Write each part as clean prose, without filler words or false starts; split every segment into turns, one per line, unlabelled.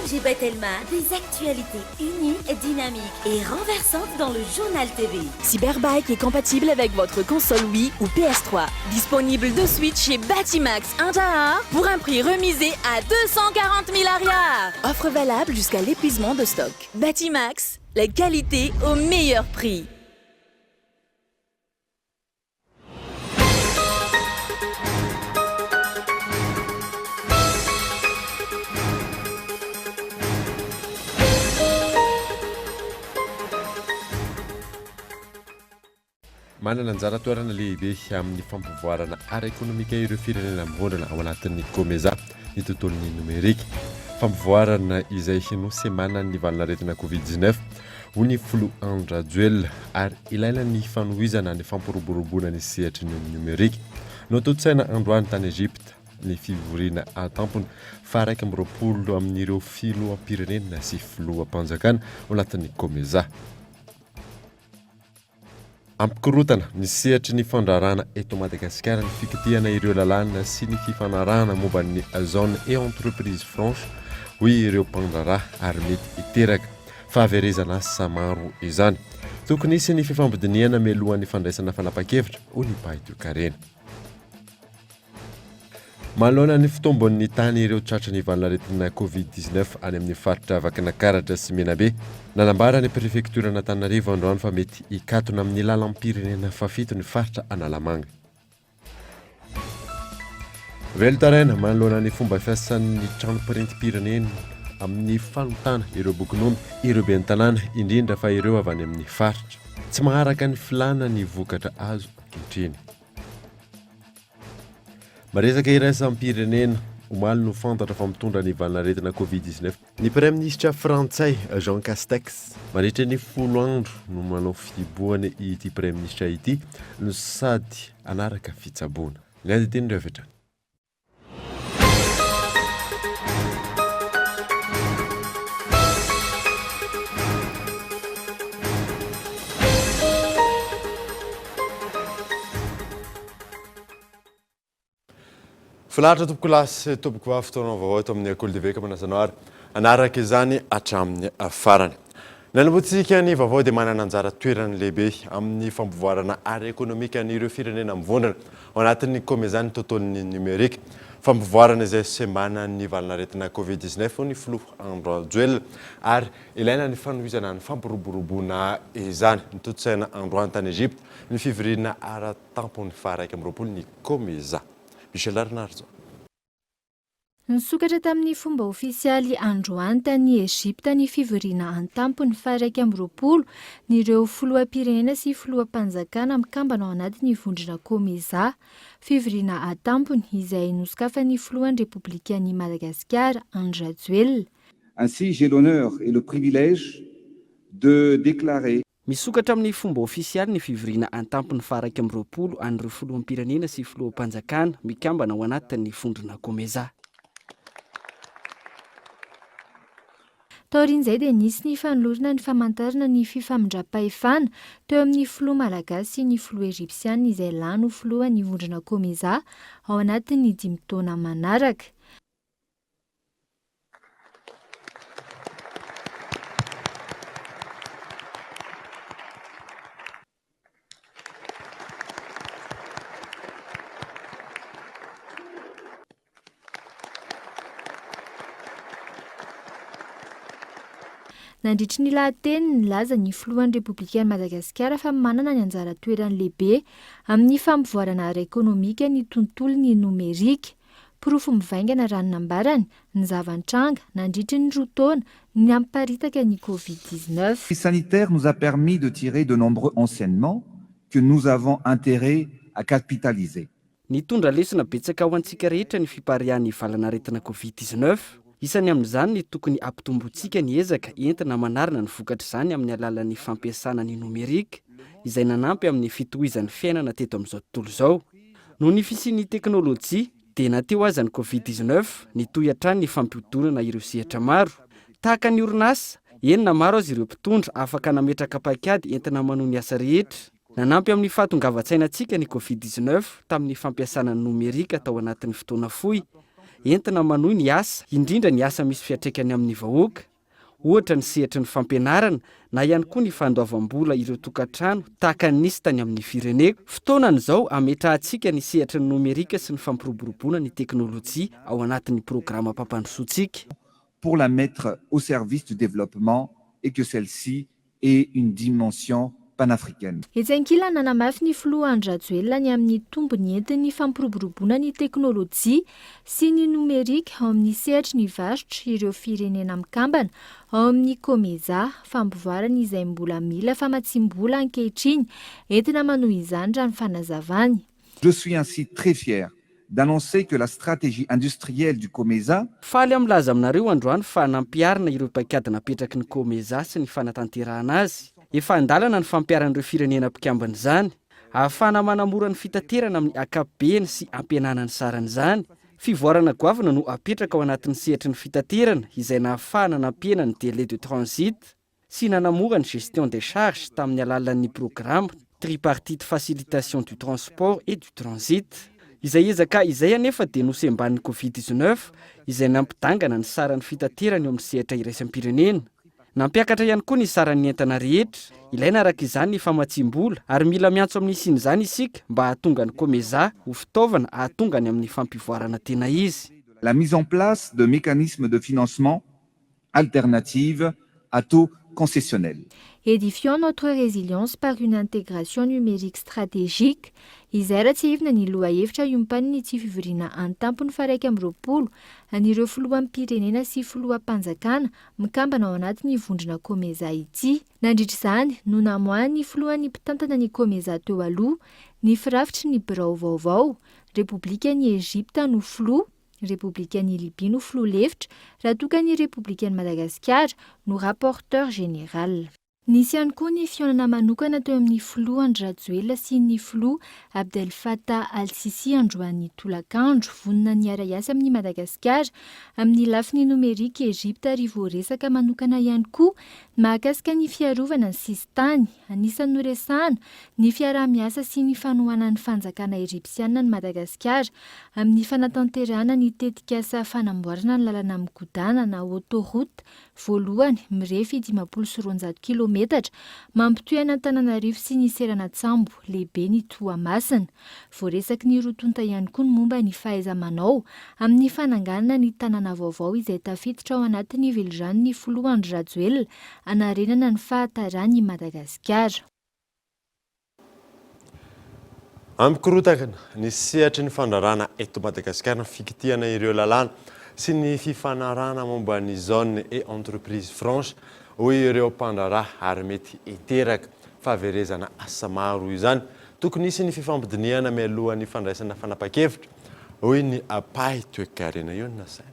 OMG Batelma, des actualités uniques, dynamiques et renversantes dans le Journal TV.
Cyberbike est compatible avec votre console Wii ou PS3. Disponible de suite chez Batimax Intahar pour un prix remisé à 240 000 ariary. Offre valable jusqu'à l'épuisement de stock. Batimax, la qualité au meilleur prix.
Manana anjara toerana lehibe amin'ny fampivoarana ara-ekonomika ireo firenena mivondrona ao anatin'ny Comesa ny tontolon'ny nomerika. Fampivoarana izay nosemanan'ny valanaretina Covid 19, hoy ny filoha Andry Rajoelina, ary ilaina ny fanohizana ny fampiroboroboana ny sehatry ny nomerika. Notontosaina androany tany Egypta ny fivoriana an-tampony faha-21 amin'ireo filoham-pirenena sy filoham-panjakana ao anatin'ny Comesa. Hampikorontana ny sehatry ny fandraharahana eto Madagasikara ny fikitihana ireo lalàna sy ny fifanarahana momba ny zone et entreprise franche, hoy ireo mpandraharaha ary mety hiteraka fahaverezana asa maro izany. Tokony hisy ny fifampidinihana mialohan'ny fandraisana fanapan-kevitra, hoy ny mpahay toekarena. Manoloana ny fitombon'ny tany ireo tratry ny valanaretina Covid 19 any amin'ny faritra Vakinakaratra sy Menabe, nanambara ny prefektioran'Antananarivo androany fa mety hikatona amin'ny lalam-pirenena fahafito ny faritra Analamanga. Velon-taraina manoloana ny fomba fiasan'ny trano printim-pirenena amin'ny fanontana ireo bokin'omby ireo ben'ny tanàna, indrindra fa ireo avy any amin'ny faritra. Tsy maharaka ny filàna ny vokatra azo ankehitriny. Maresaka iraisam-pirenena, omaly no fantatra fa mitondra ny valanaretina Covid 19 ny Praiminisitra frantsay Jean Castex. Mandritra ny folo andro no manao fihibohana ity Praiminisitra ity no sady hanaraka fitsaboana. Ny andinindininy avy hatrany. Finaritra tompokolahy sy tompokovavy fotoana vaovao eto amin'ny Kolo TV ka manasa anao ary hanaraka izany hatramin'ny farany. Nanombohantsika ny vaovao dia manana anjara toerana lehibe amin'ny fampivoarana ara-ekonomika an'ireo firenena mivondrona ao anatin'ny Comesa ny tontolon'ny nomerika. Fampivoarana izay sembanan'ny valanaretina Covid 19 hoy ny filoha Andry Rajoelina ary ilaina ny fanohizana ny fampiroboroboana izany. Notontosaina androany tany Egypte ny fivoriana ara-tampony faha-21 ny Comesa. Michel Rarinarijo.
Nisokatra tamin'ny fomba ofisialy androany tany Egypta ny fivoriana an-tampony faha-21 n'ireo filoham-pirenena sy filoham-panjakana mikambana ao anatin'ny vondrona Comesa. Fivoriana an-tampony izay nosokafan'ny filohan'ny Repoblikan'i Madagasikara, Andry Rajoelina.
Ainsi, j'ai l'honneur et le privilège de déclarer.
Misokatra amin'ny fomba ofisialy ny fivoriana an-tampony faha-21 an'ireo filoham-pirenena sy filoham-panjakana mikambana ao anatin'ny vondrona Comesa.
Taorian'izay dia nisy ny fanolorana ny famantarana ny fifamindram-pahefana teo amin'ny filoha malagasy sy ny filoha ejipsianina izay lany ho filohan'ny vondrona Comesa ao anatin'ny dimy taona manaraka. Nandritry ny lahateniny, nilaza ny filohan'ny Repoblikan'i Madagasikara fa manana ny anjara toerany lehibe amin'ny fampivoarana ara-ekonomika ny tontolon'ny nomerika. Porofo mivaingana raha ny nambarany, ny zava-nitranga nandritry ny roa taona niamparitaka ny Covid 19.
Crise sanitaire nous a permis de tirer de nombreux enseignements que nous avons intérêt à capitaliser.
Nitondra lesona betsaka ho antsika rehetra ny fipariahan'ny valanaretina Covid 19. Isany amin'izany ny tokony hampitomboantsika ny ezaka entina manarina ny vokatr'izany amin'ny alalan'ny fampiasana ny nomerika izay nanampy amin'ny fitohizan'ny fiainana teto amin'izao tontolo izao. Noho ny fisian'ny teknolojia, dia na teo aza ny Covid 19, nitohy hatrany ny fampihodinana ireo sehatra maro. Tahaka ny orinasa, eny na maro aza ireo mpitondra afaka nametraka paikady entina manohy ny asa rehetra. Nanampy amin'ny fahatongavan-tsainantsika ny Covid 19 tamin'ny fampiasana ny nomerika tao anatin'ny fotoana fohy. entina manohy ny asa, indrindra ny asa misy fiantraikany amin'ny vahoaka, ohatra ny sehatry ny fampianarana na ihany koa ny fandoavam-bola ireo tokantrano tahaka ny nisy tany amin'ny fireneko. Fotoanany izao hametrahantsika ny sehatry ny nomerika sy ny fampiroboroboana ny teknolojia ao anatin'ny programam-pampandrosoantsika.
pour la mettre au service du développement et que celle-ci ait une dimension panafricaine.
Etsy ankilany, nanamafy ny filoha Andry Rajoelina ny amin'ny tombony entin'ny fampiroboroboana ny teknolojia sy ny nomerika ao amin'ny sehatry ny varotra ireo firenena mikambana ao amin'ny Comesa, fampivoarana izay mbola mila famatsiam-bola ankehitriny entina manohy izany raha ny fanazavany.
Je suis ainsi très fier d'annoncer que la stratégie industrielle du Comesa,
Faly aho milaza aminareo androany fa nampiharina ireo paikady napetraky ny Comesa sy ny fanatanterahana azy. Efa an-dalana ny fampiharan'ireo firenena mpikambana izany. Ahafahana manamora ny fitaterana amin'ny ankapobeny sy hampihenana ny saran'izany. Fivoarana goavana no apetraka ao anatin'ny sehatry ny fitaterana izay nahafahana nampihena ny délai de transit sy nanamora ny gestion des charges tamin'ny alalan'ny programa Tripartite Facilitation du Transport et du Transit. Izay ezaka izay anefa dia nosembanin'ny Covid 19 izay nampidangana ny saran'ny fitaterana eo amin'ny sehatra iraisam-pirenena. Nampiakatra ihany koa ny saran'ny entana rehetra. Ilaina araka izany ny famatsiam-bola ary mila miantso amin'ny hisian'izany isika mba hahatonga ny Comesa ho fitaovana hahatonga any amin'ny fampivoarana tena izy.
La mise en place de mécanismes de financement alternative à taux concessionnel.
Édifions notre résilience par une intégration numérique stratégique, izay raha tsiahivina ny lohahevitra iompan'ny fivoriana an-tampony faha-21 an'ireo filoham-pirenena sy filoham-panjakana mikambana ao anatin'ny vondrona Comesa ity. Nandritra izany no namoahan'ny filohan'ny mpitantana ny Comesa teo aloha ny firafitry ny birao vaovao, Repoblikan'i Egypta no filoha, Repoblikan'i Libia no filoha lefitra, raha toa ka ny Repoblikan'i Madagasikara no rapporteur général. Nisy ihany koa ny fihaonana manokana teo amin'ny filoha Andry Rajoelina sy ny filoha Abdel Fattah Al-Sissi androany tolakandro. Vonona ny hiara-hiasa amin'i Madagasikara amin'ny lafiny nomerika i Egypta ary voaresaka manokana ihany koa ny mahakasika ny fiarovana ny sisintany. Anisan'ny noresahana ny fiaraha-miasa sy ny fanohanan'ny fanjakana Egypsiana an'i Madagasikara amin'ny fanatanterahana ny tetikasa fanamboarana ny lalana migodàna na autoroute voalohany mirefy 250 kilometatra mampitohy an'Antananarivo sy ny seranan-tsambo lehiben'i Toamasina. Voaresaky ny roa tonta ihany koa ny momba ny fahaiza-manao amin'ny fananganana ny tanàna vaovao izay tafiditra ao anatin'ny veliranon'ny filoha Andry Rajoelina hanarenana ny fahataran'i Madagasikara.
Hampikorontana ny sehatry ny fandraharahana eto Madagasikara ny fikitihana ireo lalàna sy ny fifanarahana momba ny zone et entreprise franche, hoy ireo mpandraharaha ary mety hiteraka fahaverezana asa maro izany. Tokony hisy ny fifampidinihana mialohan'ny fandraisana fanapan-kevitra, hoy ny mpahay toekarena. Io no nasaina.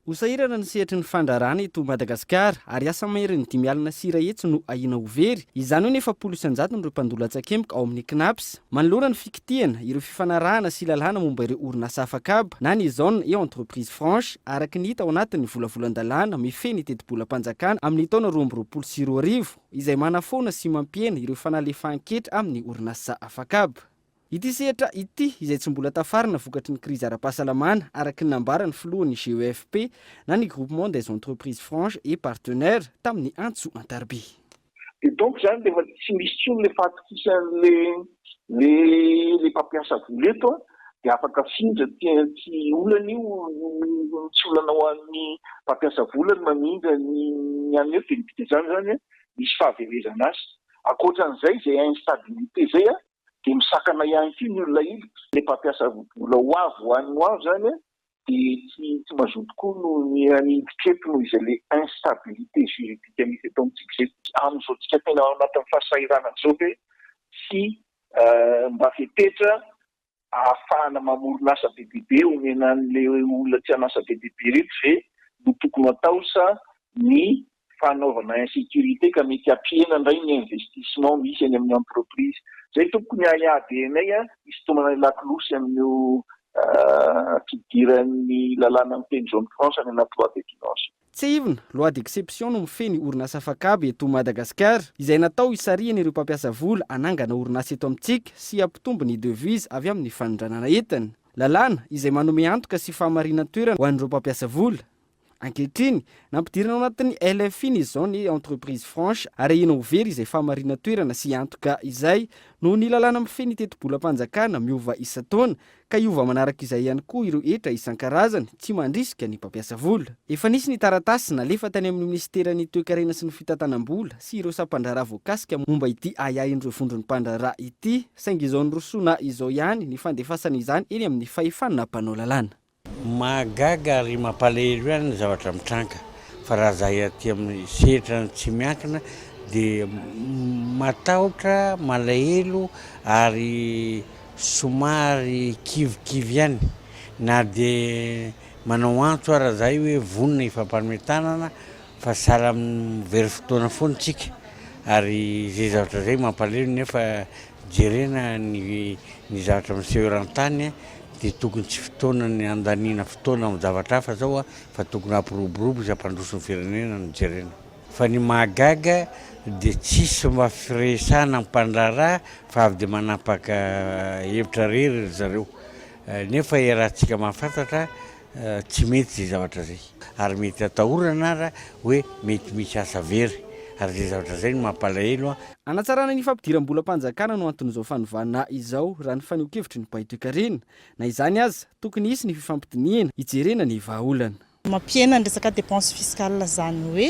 Ho sahirana ny sehatry ny fandraharahana eto Madagasikara ary asa maherin'ny 550 no ahiana ho very, izany hoe ny 40 isan-jaton'ireo mpandoa latsakemboka ao amin'ny Cnaps. Manoloana ny fikitihana ireo fifanarahana sy lalàna momba ireo orinasa afak'haba na ny zone et entreprise franche araka ny hita ao anatin'ny volavolan-dalàna mifehy ny tetibolam-panjakana amin'ny taona 2022 izay manafoana sy mampihena ireo fanalefahan-ketra amin'ny orinasa afak'haba. Ity sehatra ity izay tsy mbola tafarina vokatry ny krizy ara-pahasalamana, araka ny nambaran'ny filohan'ny GEFP na ny Groupement des entreprises franches et partenaires tamin'ny antso an-tariby.
Dia donc izany dia efa tsy misy intsony ilay fahatokisan'le le le mpampiasa vola eto an, dia afaka afindra tsy tsy olana io, tsy olana ho an'ny mpampiasa vola ny mamindra ny ny an'ny eto, dia ny dikan'izany izany an, misy fahaverezana asa. Ankoatran'izay izay instabilité izay an, dia misakana ihany koa ny olona hiditra. Ilay mpampiasa vola ho avy ho an'ny ho avy izany dia tsy tsy mazoto koa noho ny hiditra eto noho izay ilay instabilité juridique misy eto amintsika izay. Amin'izao tsika tena ao anatin'ny fahasahiranana izao ve tsy mba fepetra ahafahana mamorona asa be dia be omena an'ilay olona tsy an'asa be dia be ireto ve no tokony hatao sa ny fanaovana insécurité ka mety hampihena indray ny investissement misy any amin'ny entreprise. Izay tompoko ny ahiahy be anay hisintomana ny lakolosy amin'io fidiran'ny lalàna miteny zone franche any anaty loi de finance io.
Tsiahivina, loi d'exception no mifehy ny orinasa afak'haba eto Madagasikara, izay natao hisarihana ireo mpampiasa vola hanangana orinasa eto amintsika sy hampitombo ny devise avy amin'ny fanondranana entana. Lalàna izay manome antoka sy fahamarinan-toerana ho an'ireo mpampiasa vola. Ankehitriny, nampidirina ao anatin'ny LFI ny Zone Entreprise Franche ary ahiana ho very izay fahamarinan-toerana sy antoka izay noho ny lalàna mifehy ny tetibolam-panjakana miova isan-taona ka hiova manaraka izay ihany koa ireo hetra isan-karazany tsy mandrisika ny mpampiasa vola. Efa nisy ny taratasy nalefa tany amin'ny minisiteran'ny Toekarena sy ny Fitantanam-bola sy ireo sampan-draharaha voakasika momba ity ahiahin'ireo vondron'ny mpandraharaha ity saingy izao nirosoana izao ihany ny fandefasana izany eny amin'ny fahefana mpanao lalàna.
Mahagaga ary mampalahelo ihany ny zavatra mitranga fa raha zahay aty amin'ny sehatra ny tsy miankina dia matahotra, malahelo ary somary kivikivy ihany na dia manao antso ara zahay hoe vonona hifampanome tanana fa sahala amin'ny very fotoana foana tsika ary izay zavatra izay mampalahelo nefa Jerena ny ny zavatra miseho eran-tany dia tokony tsy fotoana ny handaniana fotoana amin'ny zavatra hafa zao fa tokony hampiroborobo sy hampandroso ny firenena no jerena. Fa ny mahagaga dia tsisy mba firesahana amin'ny mpandraharaha fa avy dia manapaka hevitra rery ry zareo. Nefa iarahantsika mahafantatra Tsy mety izay zavatra izay ary mety atahorana ara hoe mety misy asa very ary izay zavatra izay no mampalahelo an.
Hanatsarana ny fampidiram-bolam-panjakana no anton'izao fanovana izao, raha ny fanehoan-kevitry ny mpahay toekarena. Na izany aza, tokony hisy ny fifampidinihana hijerena ny vahaolana.
Mampihena ny resaka dépense fiscale izany hoe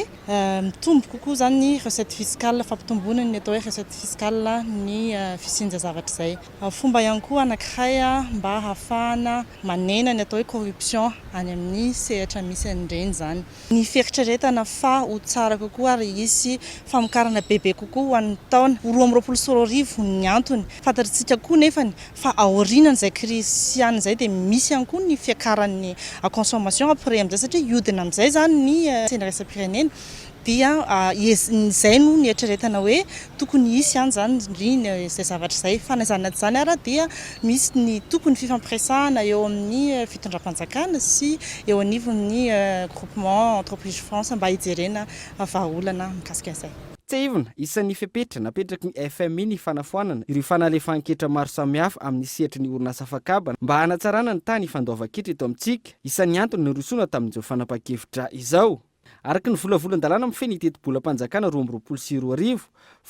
mitombo kokoa izany ny recette fiscale, fampitomboana ny atao hoe recette fiscale ny fisian'izay zavatra izay. Fomba ihany koa anankiray mba hahafahana manena ny atao hoe corruption any amin'ny sehatra misy an'ireny izany. Ny fieritreretana fa ho tsara kokoa ary hisy famokarana bebe kokoa ho an'ny taona 2022 ny antony. Fantatritsika koa nefany fa aorianan'izay krizy ihany izay dia misy ihany koa ny fiakaran'ny consommation après amin'izay satria hiodina amin'izay izany ny tsena iraisam-pirenena. Dia izay no nieritreretana hoe tokony hisy ihany izany ry izay zavatra izay. Fa na izany na tsy izany ara dia misy ny tokony fifampiresahana eo amin'ny fitondram-panjakana sy eo anivon'ny groupement entreprise France mba hijerena vahaolana mikasika izay.
Tsiahivina, isan'ny fepetra napetraky ny FMI ny fanafoanana ireo fanalefan-ketra maro samihafa amin'ny sehatry ny orinasa afak'habana mba hanatsarana ny tany fandoavan-ketra eto amintsika. Isan'ny antony nirosoana tamin'izao fanapahan-kevitra izao. Araka ny volavolan-dalàna mifehy ny tetibolam-panjakana 2022,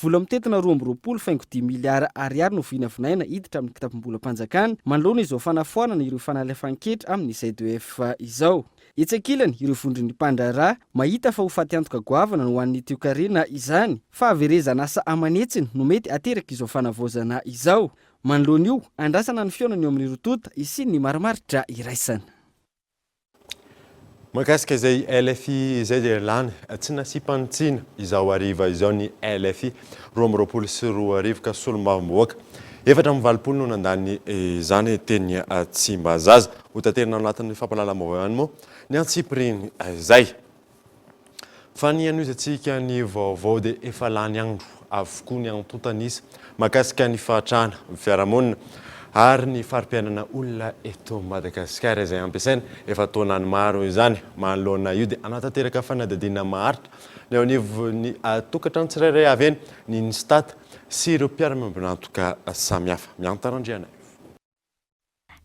vola mitentina 22 faingo dimy miliara ariary no vinavinaina hiditra amin'ny kitapom-bolam-panjakana manoloana izao fanafoanana ireo fanalefan-ketra amin'ny ZEF izao. Etsy ankilany, ireo vondron'ny mpandraharaha mahita fa ho fatiantoka goavana ho an'ny toekarena izany, fahaverezan'asa aman'hetsiny no mety haterak'izao fanavaozana izao. Manoloana io, andrasana ny fihaonana eo amin'ny roa tonta hisian'ny marimaritra iraisana.
Mahakasika izay LFI izay dia lany tsy nasiam-panitsiana izao hariva izao ny LFI 2022 ka solombavambahoaka 84 no nandany izany teny Tsimbazaza. Ho taterina ao anatin'ny fampahalalam-baovao ihany moa ny antsipiriany izay. Fa ny hanohizantsika ny vaovao dia efa lany andro avokoa ny antontan'isa mahakasika ny fahantrana, ny fiarahamonina ary ny fari-piainana olona eto Madagasikara izay ampiasaina efa taonany maro izany. Manoloana io dia hanatanteraka fanadihadiana maharitra ny eo anivon'ny tokantrano tsirairay avy eny ny INSTAT sy ireo mpiara-miombon'antoka samihafa. Miantara Andrianaivo.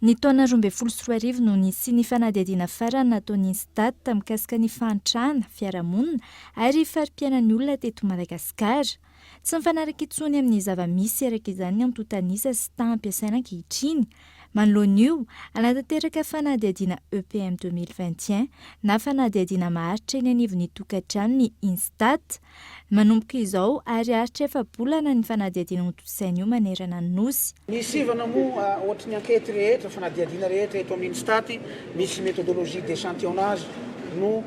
Ny taona 2012 no nisian'ny fanadihadiana farany nataon'ny INSTAT mikasika ny fahantrana, fiarahamonina ary fari-piainan'ny olona teto Madagasikara. Tsy mifanaraka intsony amin'ny zava-misy araka izany ny antontan'isa sy taha ampiasaina ankehitriny. Manoloana io, hanatanteraka fanadihadiana EPM 2021 na fanadihadiana maharitra eny anivon'ny tokantrano ny INSTAT. Manomboka izao ary haharitra efa-bolana ny fanadihadiana hotontosaina io manerana ny Nosy.
Ny sivana moa ohatry ny ankety rehetra, fanadihadiana rehetra eto amin'ny INSTAT, misy méthodologie d'échantillonnage no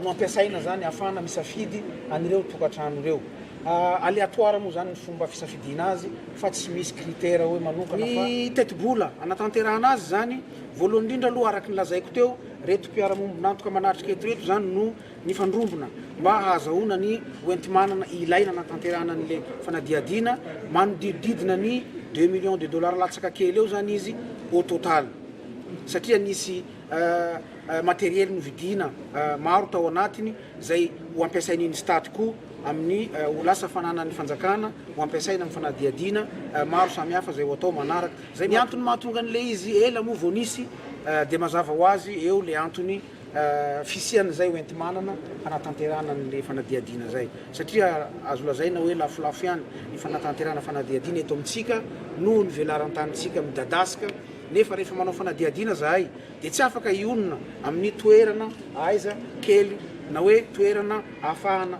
no ampiasaina zany ahafahana misafidy an'ireo tokantrano ireo. Aléatoire moa zany ny fomba fisafidiana azy fa tsy misy critère hoe manokana fa. Ny tetibola anatanterahana azy zany, voalohany indrindra aloha araka ny lazaiko teo, reto mpiara-mombon'antoka manatrika eto reto zany no nifandrombona mba hahazahoana ny hoenti-manana ilaina hanatanterahana an'ilay fanadihadiana, manodidididina ny deux millions de dollars latsaka kely eo izany izy au total. satria nisy materiely novidiana maro tao anatiny izay ho ampiasain'ny Instat koa amin'ny ho lasa fananan'ny fanjakana ho ampiasaina amin'ny fanadihadiana maro samihafa izay ho atao manaraka. Izay ny antony mahatonga an'ilay izy ela moa vao nisy dia mazava ho azy eo ilay antony fisian'izay ho enti-manana hanatanterahana an'ilay fanadihadiana izay satria azo lazaina hoe lafolafo ihany ny fanatanterahana fanadihadiana eto amintsika noho ny velaran-tanintsika midadasika nefa rehefa manao fanadihadiana zahay dia tsy afaka hionona amin'ny toerana aiza kely na hoe toerana ahafahana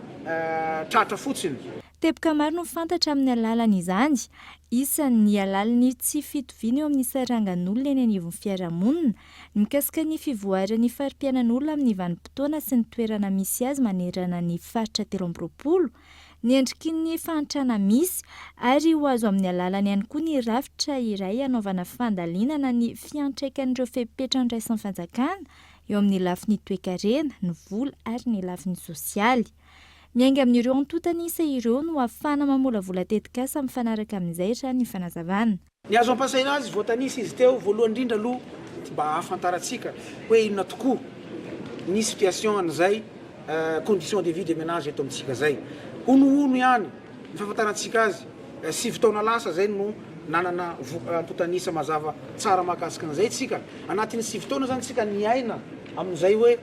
tratra fotsiny.
Teboka maro no fantatra amin'ny alalan'izany. Isany, ny halalin'ny tsy fitoviana eo amin'ny sarangan'olona eny anivon'ny fiarahamonina, ny mikasika ny fivoaran'ny fari-piainan'olona amin'ny vanim-potoana sy ny toerana misy azy manerana ny faritra 23, ny endriky ny fahantrana misy, ary ho azo amin'ny alalany ihany koa ny rafitra iray hanaovana fandalinana ny fiantraikan'ireo fepetra andraisan'ny fanjakana eo amin'ny lafiny toekarena, ny vola ary ny lafiny sosialy. Miainga amin'ireo antontan'isa ireo no ahafahana mamolavola tetikasa mifanaraka amin'izay raha ny fanazavana.
Ny azo ampasaina azy voatanisa izy teo, voalohany indrindra aloha mba ahafantarantsika hoe inona tokoa ny situation an'izay condition de vie de ménage eto amintsika izay. Honohono ihany ny fahafantarantsika azy, sivy taona lasa izay no nanana antontan'isa mazava tsara mahakasika an'izay tsika. Anatin'ny sivy taona izany tsika niaina amin'izay hoe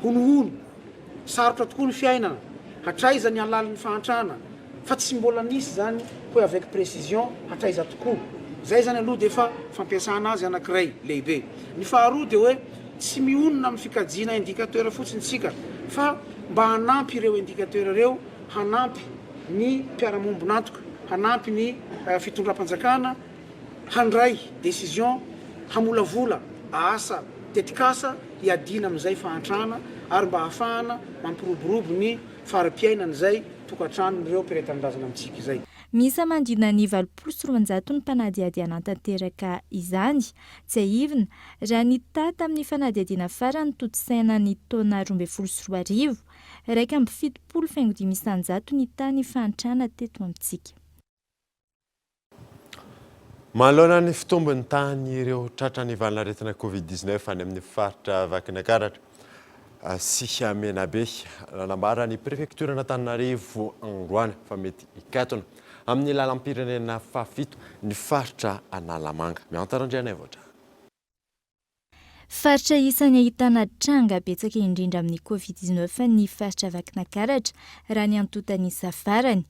honohono. Sarotra tokoa ny fiainana, hatraiza ny halalin'ny fahantrana, fa tsy mbola nisy izany hoe avec précision hatraiza tokoa. Izay izany aloha dia efa fampiasana azy anankiray lehibe. Ny faharoa dia hoe tsy mionona amin'ny fikajiana indicateur fotsiny isika fa mba hanampy ireo indicateur ireo hanampy ny mpiara-mombon'antoka, hanampy ny fitondram-panjakana handray décision hamolavola asa tetikasa hiadiana amin'izay fahantrana ary mba hahafahana mampiroborobo ny fari-piainan'izay tokantranon'ireo mpiray tanindrazana amintsika izay.
Miisa manodidina ny 280 ny mpanadihady hanatanteraka izany. Tsiahivina, raha ny taha tamin'ny fanadihadiana farany tontosaina ny taona 2012, 71 faingo dimy isan-jato ny tahan'ny fahantrana teto amintsika.
Manoloana ny fitombon'ny tahan'ireo tratran'ny valanaretina Covid 19 any amin'ny faritra Vakinankaratra sy Menabe, nanambara ny prefektioran'Antananarivo androany fa mety hikatona amin'ny lalam-pirenena fahafito ny faritra Analamanga. Miantara Andrianaivotra.
Faritra isan'ny ahitana tranga betsaka indrindra amin'ny Covid 19 ny faritra Vakinankaratra, raha ny antontan'isa farany.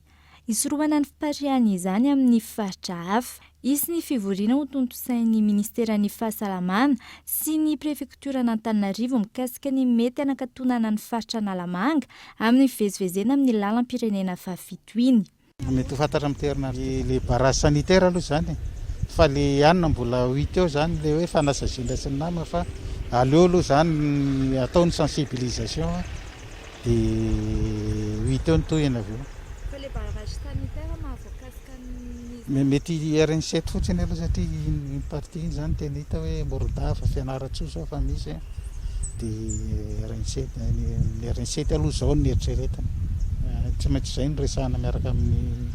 Hisorohana ny fipariahan'izany amin'ny faritra hafa. Hisy ny fivoriana hotontosain'ny minisiteran'ny Fahasalamana sy ny prefektioran'Antananarivo mikasika ny mety hanakatonana ny faritra Analamanga amin'ny fivezivezena amin'ny lalam-pirenena fahafito iny.
Mety ho fantatra amin'ny toerana le barrage sanitaire aloha izany e, fa le anona mbola ho hita eo izany le hoe fanasaziana sy ny nama fa aleo aloha izany atao ny sensibilisation de ho hita eo ny tohiny avy eo.
Fa le barrage sanitaire mahavoakasika ny.
Mety RN 7 fotsiny aloha satria iny partie iny izany tena hita hoe Morondava, Fianarantsoa zao fa misy a, de RN 7, ny RN 7 aloha izao no eritreretina. Tsy maintsy izay no resahana miaraka amin'ny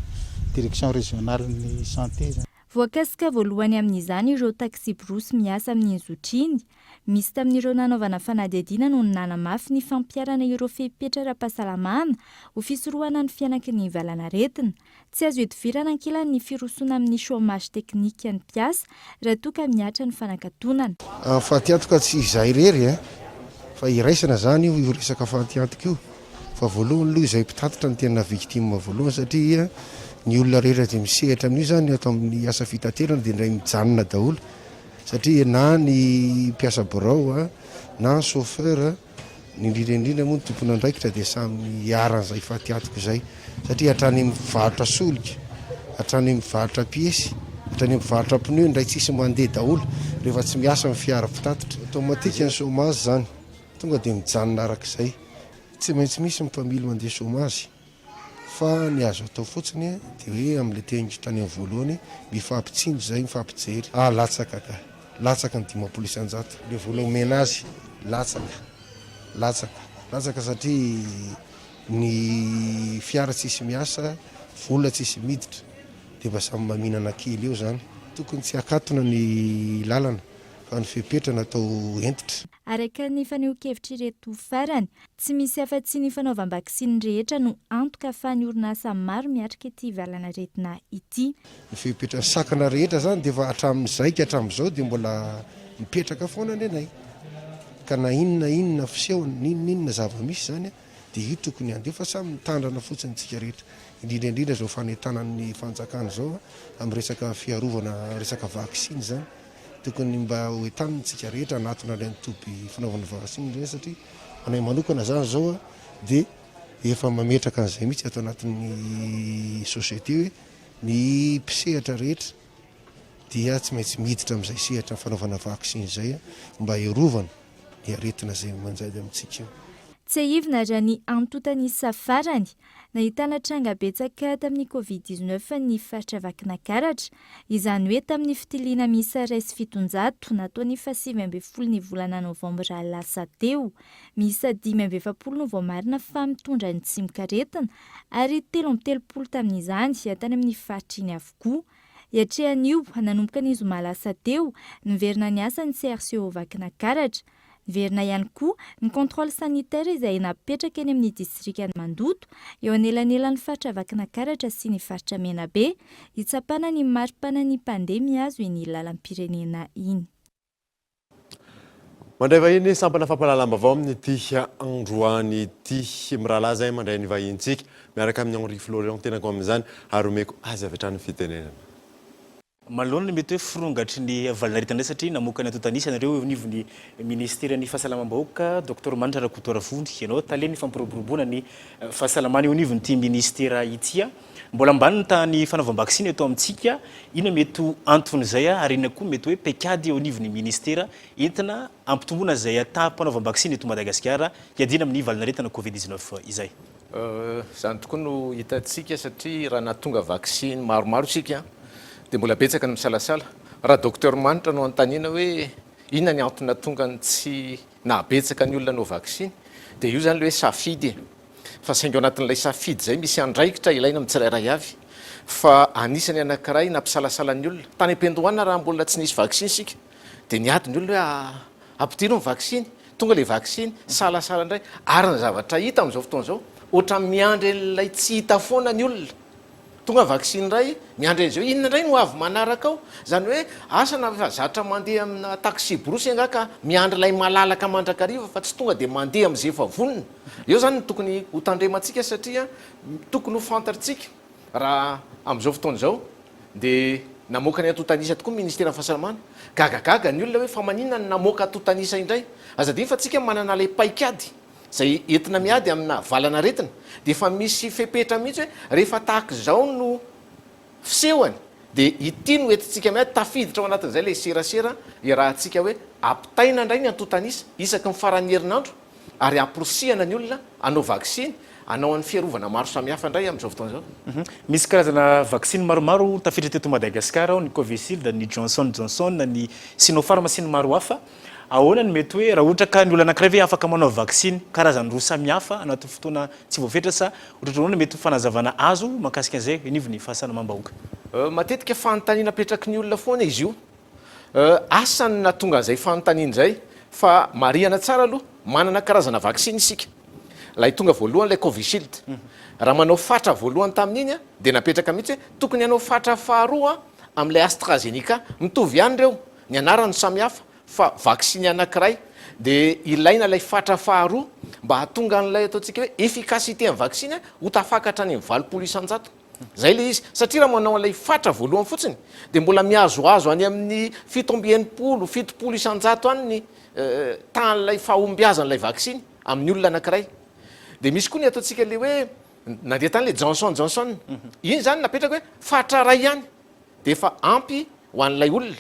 direction régionale ny santé izany.
Voakasika voalohany amin'izany ireo taksibrosy miasa amin'iny zotra iny. Misy tamin'ireo nanaovana fanadihadiana no nanamafy ny fampiharana ireo fepetra ara-pahasalamana ho fisorohana ny fihanaky ny valanaretina. Tsy azo ihodivirana ankilany ny firosoana amin'ny chômage technique ny mpiasa raha toa ka mihatra ny fanakatonana.
Fatiantoka tsy izaho irery eh, fa iraisana zany io io resaka fatiantoka io, fa voalohany aloha izay mpitatitra no tena victime voalohany satria ny olona rehetra izay misehatra amin'io zany ato amin'ny asa fitaterana dia indray mijanona daholo satria na ny mpiasa birao na ny chauffeur Ny indrindra indrindra moa ny tompon'andraikitra dia samy iharan'izay fatiantoka izay satria hatrany amin'ny mpivarotra solika, hatrany amin'ny mpivarotra piesy, hatrany amin'ny mpivarotra pneu indray tsisy mandeha daholo rehefa tsy miasa ny fiara mpitatitra. Automatique ny chômage izany, tonga dia mijanona arak'izay. Tsy maintsy misy ny mpamily mandeha chômage. Fa ny azo atao fotsiny dia hoe amin'ilay teniko tany amin'ny voalohany, mifampitsinjo izay, mifampijery. Ah, latsaka ka. Latsaka ny 50%. Ilay vola omena azy, latsaka. Latsaka. Latsaka satria ny fiara tsisy miasa, vola tsisy miditra. Dia mba samy mba mihinana kely eo izany. Tokony tsy hakatona ny lalana. Fa ny fepetra natao hentitra.
Araka ny fanehoan-kevitr'ireto farany, tsy misy afa-tsy ny fanaovam-baksiny rehetra no antoka ahafahan'ny orinasa maro miatrika ity valan'aretina ity.
Ny fepetra sakana rehetra izany dia efa hatramin'izay ka hatramin'izao dia mbola mipetraka foana ny anay. Ka na inona inona fisehony, na inona inona zava-misy izany dia io tokony handeha fa samy mitandrana fotsiny isika rehetra. Indrindra indrindra izao fanentanan'ny fanjakana izao amin'ny resaka fiarovana resaka vaksiny izany. Tokony mba ho entanina isika rehetra hanatona ireny toby fanaovana vaksiny ireny satria anay manokana izany izao dia efa mametraka an'izay mihitsy ato anatin'ny société hoe ny mpisehatra rehetra dia tsy maintsy miditra amin'izay sehatra fanaovana vaksiny izay mba hiarovana ny aretina izay manjady amintsika io.
Tsiahivina raha ny antontan'isa farany, nahitana tranga betsaka tamin'ny Covid 19 ny faritra Vakinakaratra, izany hoe tamin'ny fitiliana miisa 701 natao ny faha 19 ny volana novambra lasa teo. Miisa 45 no voamarina fa mitondra ny tsimokaretina ary 33 tamin'izany tany amin'ny faritra iny avokoa. Hiatrehan'io, nanomboka ny zoma lasa teo, niverina niasa ny CRCO Vakinakaratra. Niverina ihany koa ny contrôle sanitaire izay napetraka eny amin'ny distrikan'i Mandoto, eo anelanelan'ny faritra Vakinakaratra sy ny faritra Menabe, hitsapana ny maripanan'ny mpandeha mihazo iny lalam-pirenena iny.
Mandray vahiny sampana fampahalalam-baovao amin'ity androany ity. Mirahalahy izay mandray ny vahintsika miaraka amin'i Henri Florian tenako amin'izany ary omeko azy avy hatrany ny fitenenana.
Manoloana ny mety hoe firongatry ny valanaretina indray satria namoaka ny antontan'isa ianareo eo anivon'ny Ministeran'ny Fahasalamam-bahoaka, Docteur Manitra Rakotoarivony, ianao talen'ny fampiroboroboana ny fahasalamana eo anivon'ity Ministera ity. Mbola ambany ny tahan'ny fanaovam-baksiny eto amintsika, inona mety ho anton'izay ary inona koa mety hoe paikady eo anivon'ny Ministera entina hampitomboana izay taham-panaovam-baksiny eto Madagasikara hiadiana amin'ny valanaretina Covid 19 izay?
Izany tokoa no hitantsika satria raha nahatonga vaksiny maromaro isika dia mbola betsaka ny misalasala. Raha Docteur Manitra no anontaniana hoe inona ny antony nahatonga ny tsy nahabetsaka ny olona hanao vaksiny dia io izany ilay hoe safidy e. Fa saingy ao anatin'ilay safidy izay misy andraikitra ilaina amin'ny tsirairay avy. Fa anisany anankiray nampisalasala ny olona. Tany am-piandohana raha mbola tsy nisy vaksiny isika dia niady ny olona hoe Ampidiro ny vaksiny, tonga ilay vaksiny, salasala indray, ary ny zavatra hita amin'izao fotoana izao, ohatran'ny miandry an'ilay tsy hita foana ny olona. Tonga ny vaksiny indray, miandry an'izay hoe inona indray no avy manaraka ao. Izany hoe asa na efa zatra mandeha amina taxi-brousse angaha ka miandry ilay malalaka mandrakariva fa tsy tonga dia mandeha amin'izay efa vonona. Eo izany no tokony ho tandremantsika satria tokony ho fantatrtsika Raha amin'izao fotoana izao dia namoaka ny antontan'isa tokoa ny ministeran'ny fahasalamana. Gagagaga ny olona hoe fa maninona no namoaka antontan'isa indray? Aza adino fa tsika manana ilay paikady izay entina miady amina valan'aretina dia efa misy fepetra mihitsy hoe rehefa tahaka izao no fisehony dia ity no entintsika miady, tafiditra ao anatin'izay ilay serasera iarahantsika hoe ampitaina indray ny antontan'isa isaky ny faran'ny herinandro ary hamporisihana ny olona hanao vaksiny, hanao an'ny fiarovana maro samihafa indray amin'izao fotoana izao.
Misy karazana vaksiny maromaro tafiditra teto Madagasikara ao, ny Covishield, ny Johnson Johnson, ny Sinopharm sy ny maro hafa. Ahoana no mety hoe raha ohatra ka ny olona anankiray ve afaka manao vaksiny karazany roa samihafa anatin'ny fotoana tsy voafetra sa ohatrohatry ny ahoana no mety ho fanazavana azo mahakasika an'izay eo anivon'ny fahasalamam-bahoaka?
Matetika fanontaniana apetraky ny olona foana izy io. Asa ny nahatonga an'izay fanontaniana izay fa marihana tsara aloha, manana karazana vaksiny isika. Ilay tonga voalohany ilay Covishield. Raha manao fatra voalohany tamin'iny dia napetraka mihitsy hoe tokony hanao fatra faharoa amin'ilay AstraZeneca. Mitovy ihany ireo, ny anarany no samihafa fa vaksiny anankiray. Dia ilaina ilay fatra faharoa mba hahatonga an'ilay ataontsika hoe efficacité an'ny vaksiny ho tafakatra any amin'ny 80%. Zay le izy, satria raha manao an'ilay fatra voalohany fotsiny dia mbola mihazohazo any amin'ny 67, 70% any ny tahan'ilay fahombiazan'ilay vaksiny amin'ny olona anankiray. Dia misy koa ny ataontsika le hoe nandeha tany le Johnson Johnson, iny zany napetraka hoe fatra iray ihany dia efa ampy ho an'ilay olona.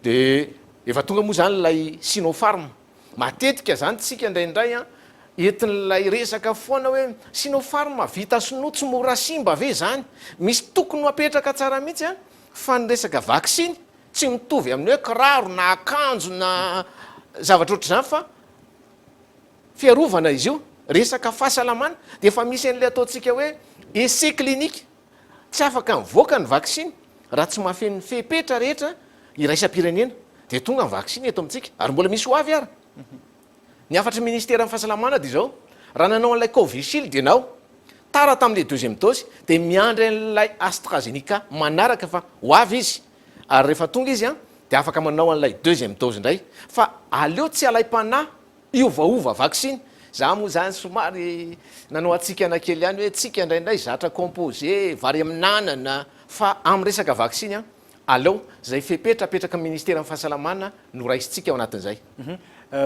Dia efa tonga moa zany ilay Sinopharm. Matetika zany tsika indraindray an, entin'ilay resaka foana hoe Sinopharm vita sinoa tsy mora simba ve zany? Misy tokony ho apetraka tsara mihitsy an, fa ny resaka vaksiny tsy mitovy amin'ny hoe kiraro na akanjo na zavatra ohatr'izany fa fiarovana izy io, resaka fahasalamana dia efa misy an'ilay ataontsika hoe essai clinique Tsy afaka mivoaka ny vaksiny raha tsy mahafeno ny fepetra rehetra iraisam-pirenena. Dia tonga ny vaksiny eto amintsika ary mbola misy ho avy ara. Ny hafatry ny ministeran'ny fahasalamana dia izao, raha nanao an'ilay Covishield ianao, tara tamin'ilay deuxième dose, dia miandry an'ilay AstraZeneca manaraka fa ho avy izy, ary rehefa tonga izy an, dia afaka manao an'ilay deuxième dose indray. Fa aleo tsy alaim-panahy hiovaova vaksiny. Za moa zany somary nanao hatsikana kely ihany hoe tsika indraindray zatra composé, vary amin'anana, fa amin'ny resaka vaksiny an, Aleo izay fepetra apetraky ny ministeran'ny fahasalamana no raisintsika ao anatin'izay.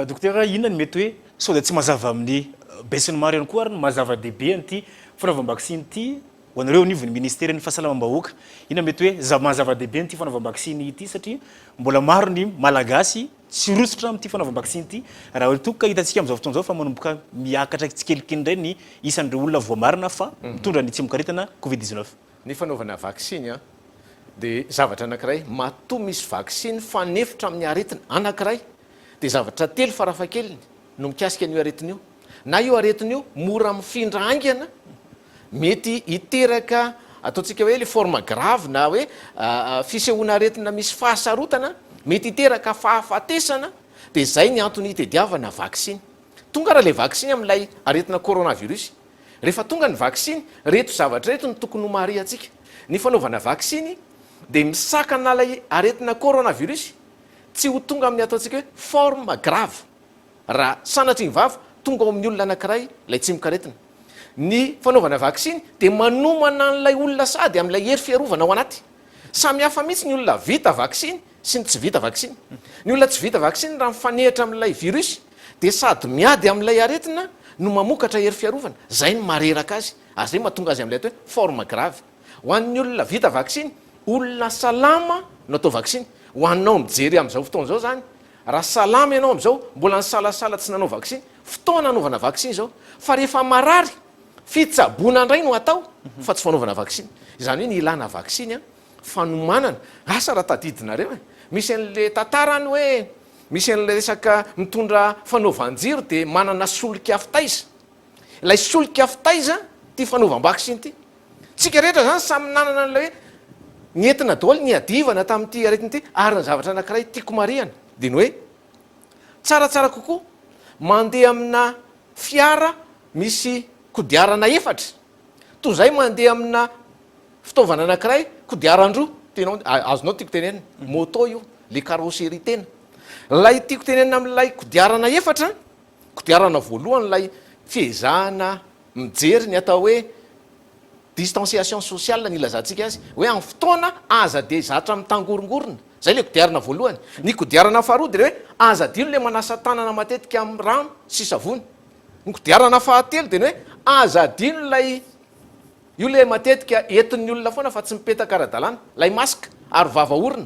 Dokotera, inona no mety hoe sao dia tsy mazava amin'ny besinimaro ihany koa ary ny maha zava-dehibe an'ity fanaovam-baksiny ity ho anareo eo anivon'ny ministeran'ny fahasalamam-bahoaka? Inona mety hoe za- maha zava-dehibe an'ity fanaovam-baksiny ity satria mbola maro ny Malagasy tsy rototra amin'ity fanaovam-baksiny ity raha toa ka hitantsika amin'izao fotoana izao fa manomboka miakatra tsikelikely indray ny isan'ireo olona voamarina fa mitondra ny tsimokaretina covid 19.
Ny fanaovana vaksiny an, dia zavatra anankiray, matoa misy vaksiny fanefitra amin'ny aretina anankiray, dia zavatra telo farafahakeliny no mikasika an'io aretina io, na io aretina io mora mifindra haingana, mety hiteraka ataontsika hoe le forme grave na hoe fisehoana aretina misy fahasarotana, mety hiteraka fahafatesana, dia izay ny antony hitediavana vaksiny. Tonga ary ilay vaksiny amin'ilay aretina coronavirus. Rehefa tonga ny vaksiny, ireto zavatra ireto no tokony ho marihantsika. Ny fanaovana vaksiny dia misakana ilay aretina coronavirus tsy ho tonga amin'ny ataontsika hoe forme grave. Raha sanatria ny vava, tonga ao amin'ny olona anankiray ilay tsimokaretina. Ny fanaovana vaksiny dia manomana an'ilay olona sady amin'ilay hery fiarovana ao anaty. Samy hafa mihitsy ny olona vita vaksiny sy ny tsy vita vaksiny. Ny olona tsy vita vaksiny raha mifanehitra amin'ilay virus dia sady miady amin'ilay aretina no mamokatra hery fiarovana. Izay no mahareraka azy ary izay mahatonga azy amin'ilay atao hoe forme grave. Ho an'ny olona vita vaksiny, olona salama no atao vaksiny. Ho anao mijery amin'izao fotoana izao izany, raha salama ianao amin'izao, mbola nisalasala tsy nanao vaksiny, fotoana hanaovana vaksiny izao. Fa rehefa marary, fitsaboana indray no atao fa tsy fanaovana vaksiny. Izany hoe ny ilana vaksiny fanomanana. Asa raha tadidinareo e! Misy an'le tantara any hoe misy an'le resaka mitondra fanaovan-jiro dia manana solika fitaiza. Ilay solika fitaiza ity fanaovam-baksiny ity. Tsika rehetra zany samy nanana an'ilay hoe nentina daholo niadivana tamin'ity aretina ity ary ny zavatra anankiray tiako marihana dia ny hoe tsaratsara kokoa mandeha amina fiara misy kodiarana efatra toy izay mandeha amina Fitaovana anankiray, kodiaran-droa, tianao, azonao tiako tenenina, moto io, le carrosserie tena. Ilay tiako tenenina amin'ilay kodiarana efatra, kodiarana voalohany ilay fiezahana mijery ny atao hoe distanciation sociale ny ilazantsika azy, hoe amin'ny fotoana aza dia zatra mitangorongorona, zay ilay kodiarana voalohany. Ny kodiarana faharoa dia ilay hoe aza adino ilay manasa tanana matetika amin'ny rano sy savony. Ny kodiarana fahatelo dia ny hoe aza adino ilay Io ilay matetika entin'ny olona foana fa tsy mipetaka ara-dalàna, ilay masque, aro vava orona.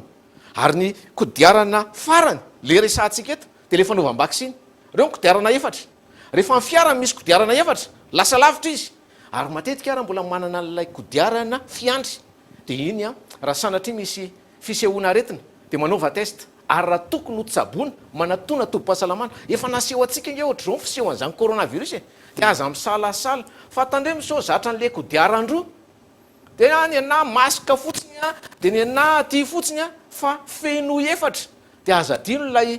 Ary ny kodiarana farany, ilay resahantsika eto, dia ilay fanaovam-baksiny. Ireo ny kodiarana efatra. Rehefa ny fiara misy kodiarana efatra, lasa lavitra izy. Ary matetika ara mbola manana an'ilay kodiarana fiandry. Dia iny an, raha sanatria misy fisehoana aretina, dia manaova test. Ary raha tokony ho tsaboina, manatona tobim-pahasalamana. Efa naseho antsika ange ohatr'izao ny fisehoan'izany coronavirus e! Dia aza misalasala. Fa tandremo sao zatra an'le kodiaran-droa. Dia ny anah masque fotsiny an, dia ny anah aty fotsiny an, fa fenoy efatra. Dia aza adino ilay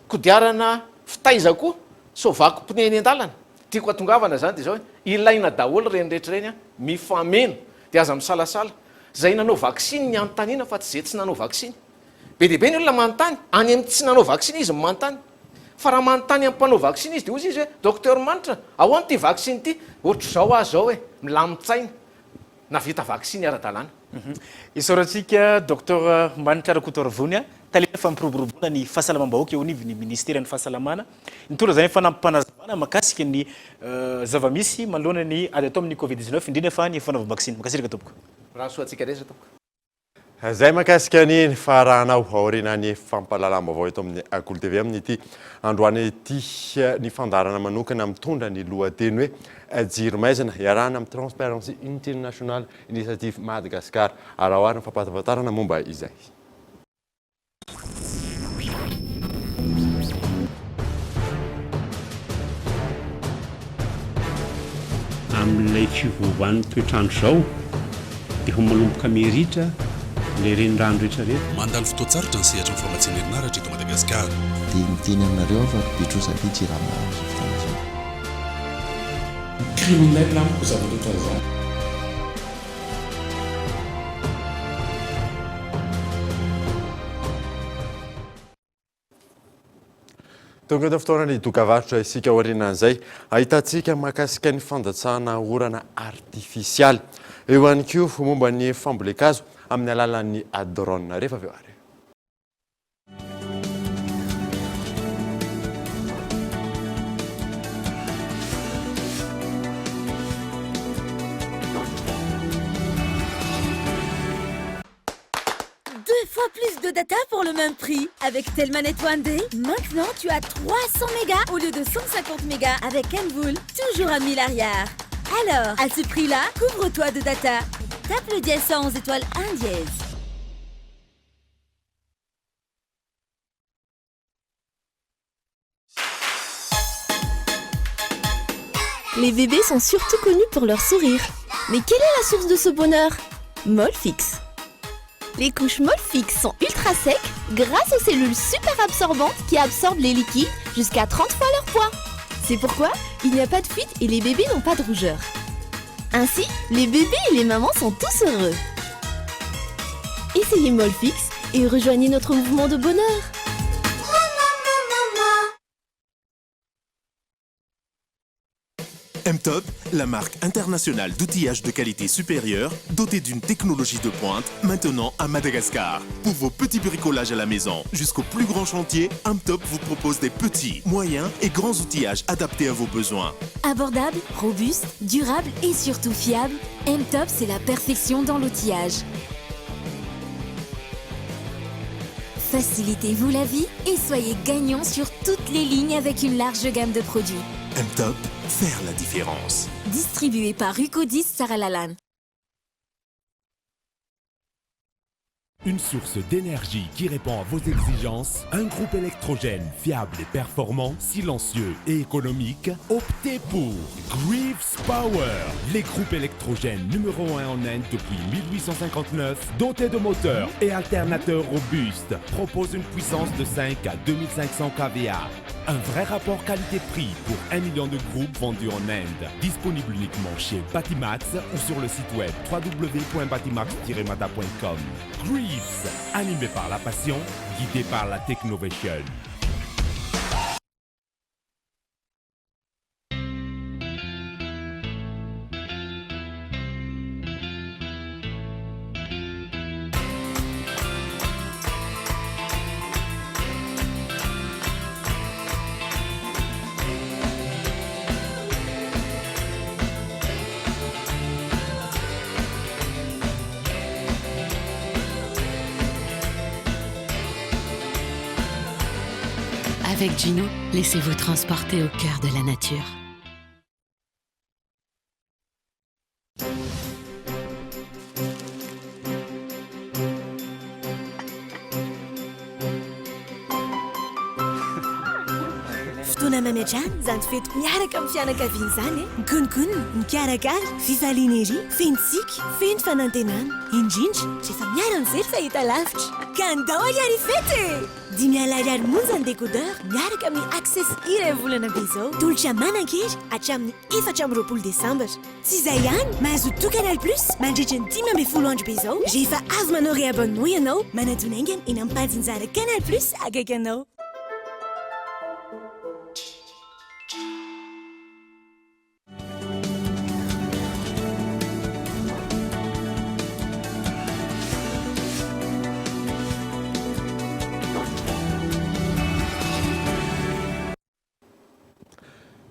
kodiarana fitaiza koa, sao vaky pneu eny an-dalana. Tiako hatongavana izany dia izao hoe, ilaina daholo ireny rehetra ireny an, mifameno. Dia aza misalasala. Izay nanao vaksiny ny anontaniana fa tsy izay tsy nanao vaksiny. Be dia be ny olona manontany, any amin'ny tsy nanao vaksiny izy no manontany. Fa raha manontany amin'ny mpanao vaksiny izy dia hozy izy hoe, Docteur Manitra, ahoana ity vaksiny ity? Ohatr'izao aho izao e, milamin-tsaina, nahavita vaksiny ara-dalàna.
Isaorantsika Docteur Manitra Rakotoarivony, Talen'ny fampiroboroboana ny fahasalamam-bahoaka eo anivon'ny Ministeran'ny Fahasalamana, nitondra izany fanampim-panazavana mahakasika ny zava-misy manoloana ny ady atao amin'ny Covid 19, indrindra fa ny fanaovam-baksiny. Mankasitraka tompoko.
Mirary soa antsika rehetra tompoko.
Izay mahakasika ny faharahanao aorianan'ny fampahalalam-baovao eto amin'ny Kolo TV amin'ity androany ity ny fandaharana manokana mitondra ny lohateny hoe Jiro maizina iarahana amin'ny Transparency International Initiative Madagascar. Araho ary ny fampahafantarana momba izay.
Amin'ilay fiovaovan'ny toetr'andro izao dia efa manomboka miha-ritra.
Ilay renirano rehetra rehetra.
Mandalo fotoan-tsarotra ny sehatry ny famatsiana herinaratra eto Madagasikara.
Dia miteny aminareo aho fa be trosa be Jirama amin'izao fotoana izao.
Criminel amiko zavatra ohatran'izany.
Tonga eto fotoana ny dokavarotra isika aorianan'izay ahitantsika mahakasika ny fandatsahana orana artifisialy. Eo ihany koa momba ny fambolen-kazo amin'ny alalan'ny drone. Rehefa avy eo ary.
Deux fois plus de data pour le même prix. Avec Telmanet One Day, maintenant tu as 300 mégas au lieu de 150 mégas avec Envool, toujours à 1000 arrière. Alors, à ce prix-là, couvre-toi de data. Tape le dièse 111 étoile 1 dièse.
Les bébés sont surtout connus pour leur sourire. Mais quelle est la source de ce bonheur Molfix. Les couches Molfix sont ultra secs grâce aux cellules super absorbantes qui absorbent les liquides jusqu'à 30 fois leur poids. C'est pourquoi il n'y a pas de fuite et les bébés n'ont pas de rougeur. Ainsi, les bébés et les mamans sont tous heureux. Essayez Molfix et rejoignez notre mouvement de bonheur.
M-Top, la marque internationale d'outillage de qualité supérieure, dotée d'une technologie de pointe, maintenant à Madagascar. Pour vos petits bricolages à la maison jusqu'au plus grand chantier, M-Top vous propose des petits, moyens et grands outillages adaptés à vos besoins.
Abordable, robuste, durable et surtout fiable, M-Top c'est la perfection dans l'outillage. Facilitez-vous la vie et soyez gagnant sur toutes les lignes avec une large gamme de produits.
M-Top, faire la différence.
Distribué par Rucodis Saralalan.
Une source d'énergie qui répond à vos exigences, un groupe électrogène fiable et performant, silencieux et économique, optez pour Greaves Power, les groupes électrogènes numéro 1 en Inde depuis 1859, dotés de moteurs et alternateurs robustes, propose une puissance de 5 à 2500 kVA. Un vrai rapport qualité-prix pour 1 million de groupes vendus en Inde. Disponible uniquement chez Batimax ou sur le site web www.batimax-mada.com. Greaves, animé par la passion, guidé par la technovation.
Avec Gino, laissez-vous transporter au cœur de la nature.
Fotoana mamy hatrany izany fety miaraka amin'ny fianakaviana izany e! Mikononkonona, mikarakara, fifaliana ery, feno tsiky, feno fanantenana. Indrindra rehefa miara-mijery fahitalavitra. Ka andao ariary hifety e! Dimy alina ariary monja ny décodeur miaraka amin'ny Access iray volana be izao. Tolotra manan-kery hatramin'ny 24 desambra. Tsy izay ihany, mahazo tout Canal Plus mandritra ny 15 andro be izao rehefa avy manao réabonnement ianao. Manatona haingana eny amin'ny mpajinjara Canal Plus akaiky anao.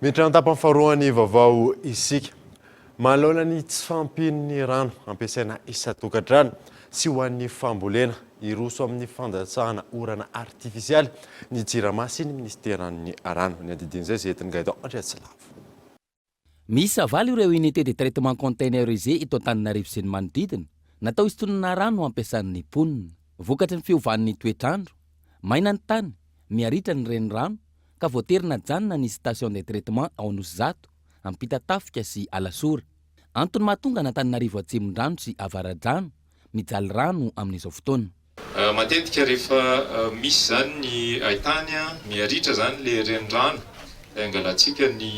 Miditra an-tapany faharoan'ny vaovao isika. Manoloana ny tsy fahampian'ny rano ampiasaina isan-tokantrano sy ho an'ny fambolena, hiroso amin'ny fandatsahana orana artifisialy ny Jirama sy ny minisiteran'ny rano. Ny andidin'izay izay entin'i Gaëtan Andriatsilavo.
Miisa valo ireo unité de traitement containerisé eto Antananarivo sy ny manodidina, natao hisintonana rano hampiasan'ny mponina. Vokatry ny fiovan'ny toetr'andro, maina ny tany, miharitra ny renirano, ka voatery najanona ny station de traitement ao Anosizato, Ampitatafika sy Alasora. Antony mahatonga an'Antananarivo Atsimondrano sy Avaradrano. mijaly rano amin'izao fotoana.
Matetika rehefa misy izany ny haitany, miha-ritra izany ilay renirano, ilay angalantsika ny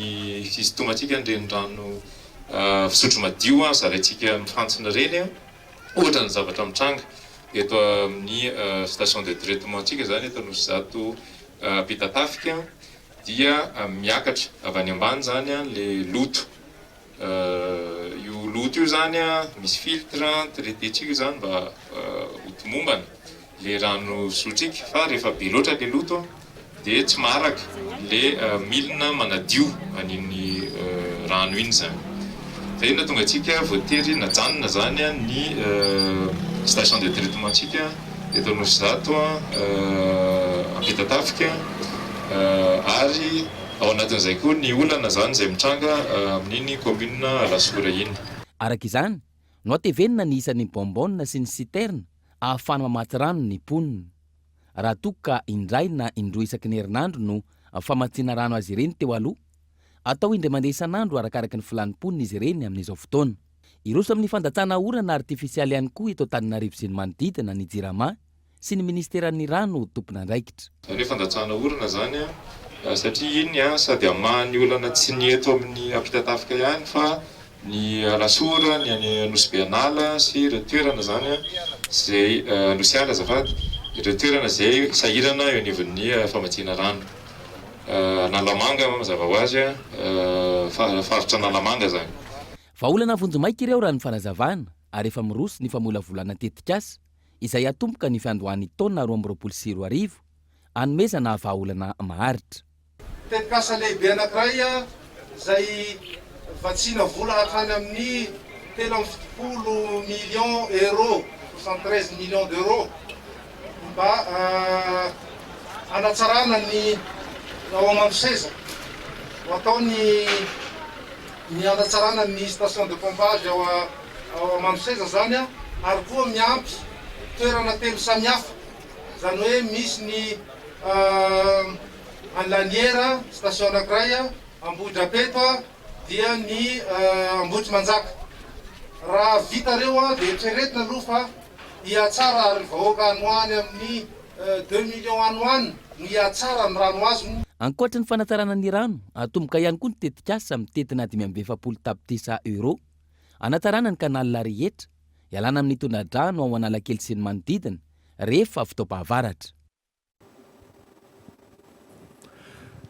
fisintomantsika ny renirano fisotro madio zaraintsika amin'ny fantsona ireny, ohatra ny zavatra mitranga eto amin'ny station de traitement ntsika izany eto Anosizato Ampitatafika dia miakatra avy any ambany izany ilay loto. Io loto io zany misy filtre traiter-tsika io zany mba ho tomombana le rano fisotrika fa rehefa be loatra le loto dia tsy maharaka le milina manadio an'iny rano iny zany. Zay no nahatonga antsika voatery najanona zany ny station de traitement ntsika eto Anosizato Ampitatafika ary Ao anatin'izay koa ny olana izany izay mitranga amin'iny commune Alasora iny.
Araka izany, nohatevenina ny isan'ny bonbonne sy ny citerne ahafahana mamatsy rano ny mponina. Raha toa ka indray na indroa isaky ny herinandro no famatsiana rano azy ireny teo aloha, atao indray mandeha isan'andro arakaraka ny filan'ny mponina izy ireny amin'izao fotoana. Hiroso amin'ny fandatsahana orana artifisialy ihany koa eto Antananarivo sy ny manodidina ny Jirama sy ny minisiteran'ny rano tompon'andraikitra.
Izany hoe fandatsahana orana izany satria iny sady hamaha ny olana tsy ny eto amin'ny Ampitatafika ihany fa ny Alasora, ny any Anosibe An'ala sy ireo toerana izany izay, Anosiala azafady, ireo toerana izay sahirana eo anivon'ny famatsiana rano. Analamanga mazava ho azy, faritra Analamanga izany.
Vahaolana vonjimaika ireo raha ny fanazavana ary efa miroso ny famolavolana tetikasa izay hatomboka ny fiandohan'ny taona 2022, hanomezana vahaolana maharitra.
Tetikasa lehibe anankiray izay vatsiana vola hatrany amin'ny 73 millions euros, 73 millions d'euros, mba hanatsarana ny ao Mandroseza. Ho atao ny ny hanatsarana ny station de pompage ao ao Mandroseza izany ary koa miampy toerana telo samihafa, izany hoe misy ny any Laniera, station anankiray, Ambohidrapeto dia ny Ambohitrimanjaka. Raha vita ireo dia eritreretina aloha fa hihatsara ary ny vahoaka any ho any amin'ny deux millions any ho any no hihatsara ny rano azony.
Ankoatry ny fanatsarana ny rano, hatomboka ihany koa ny tetikasa mitentina 45 tapitrisa euros hanatsarana ny canal rehetra, hialana amin'ny tondra-drano ao Analakely sy ny manodidina rehefa fotoam-pahavaratra.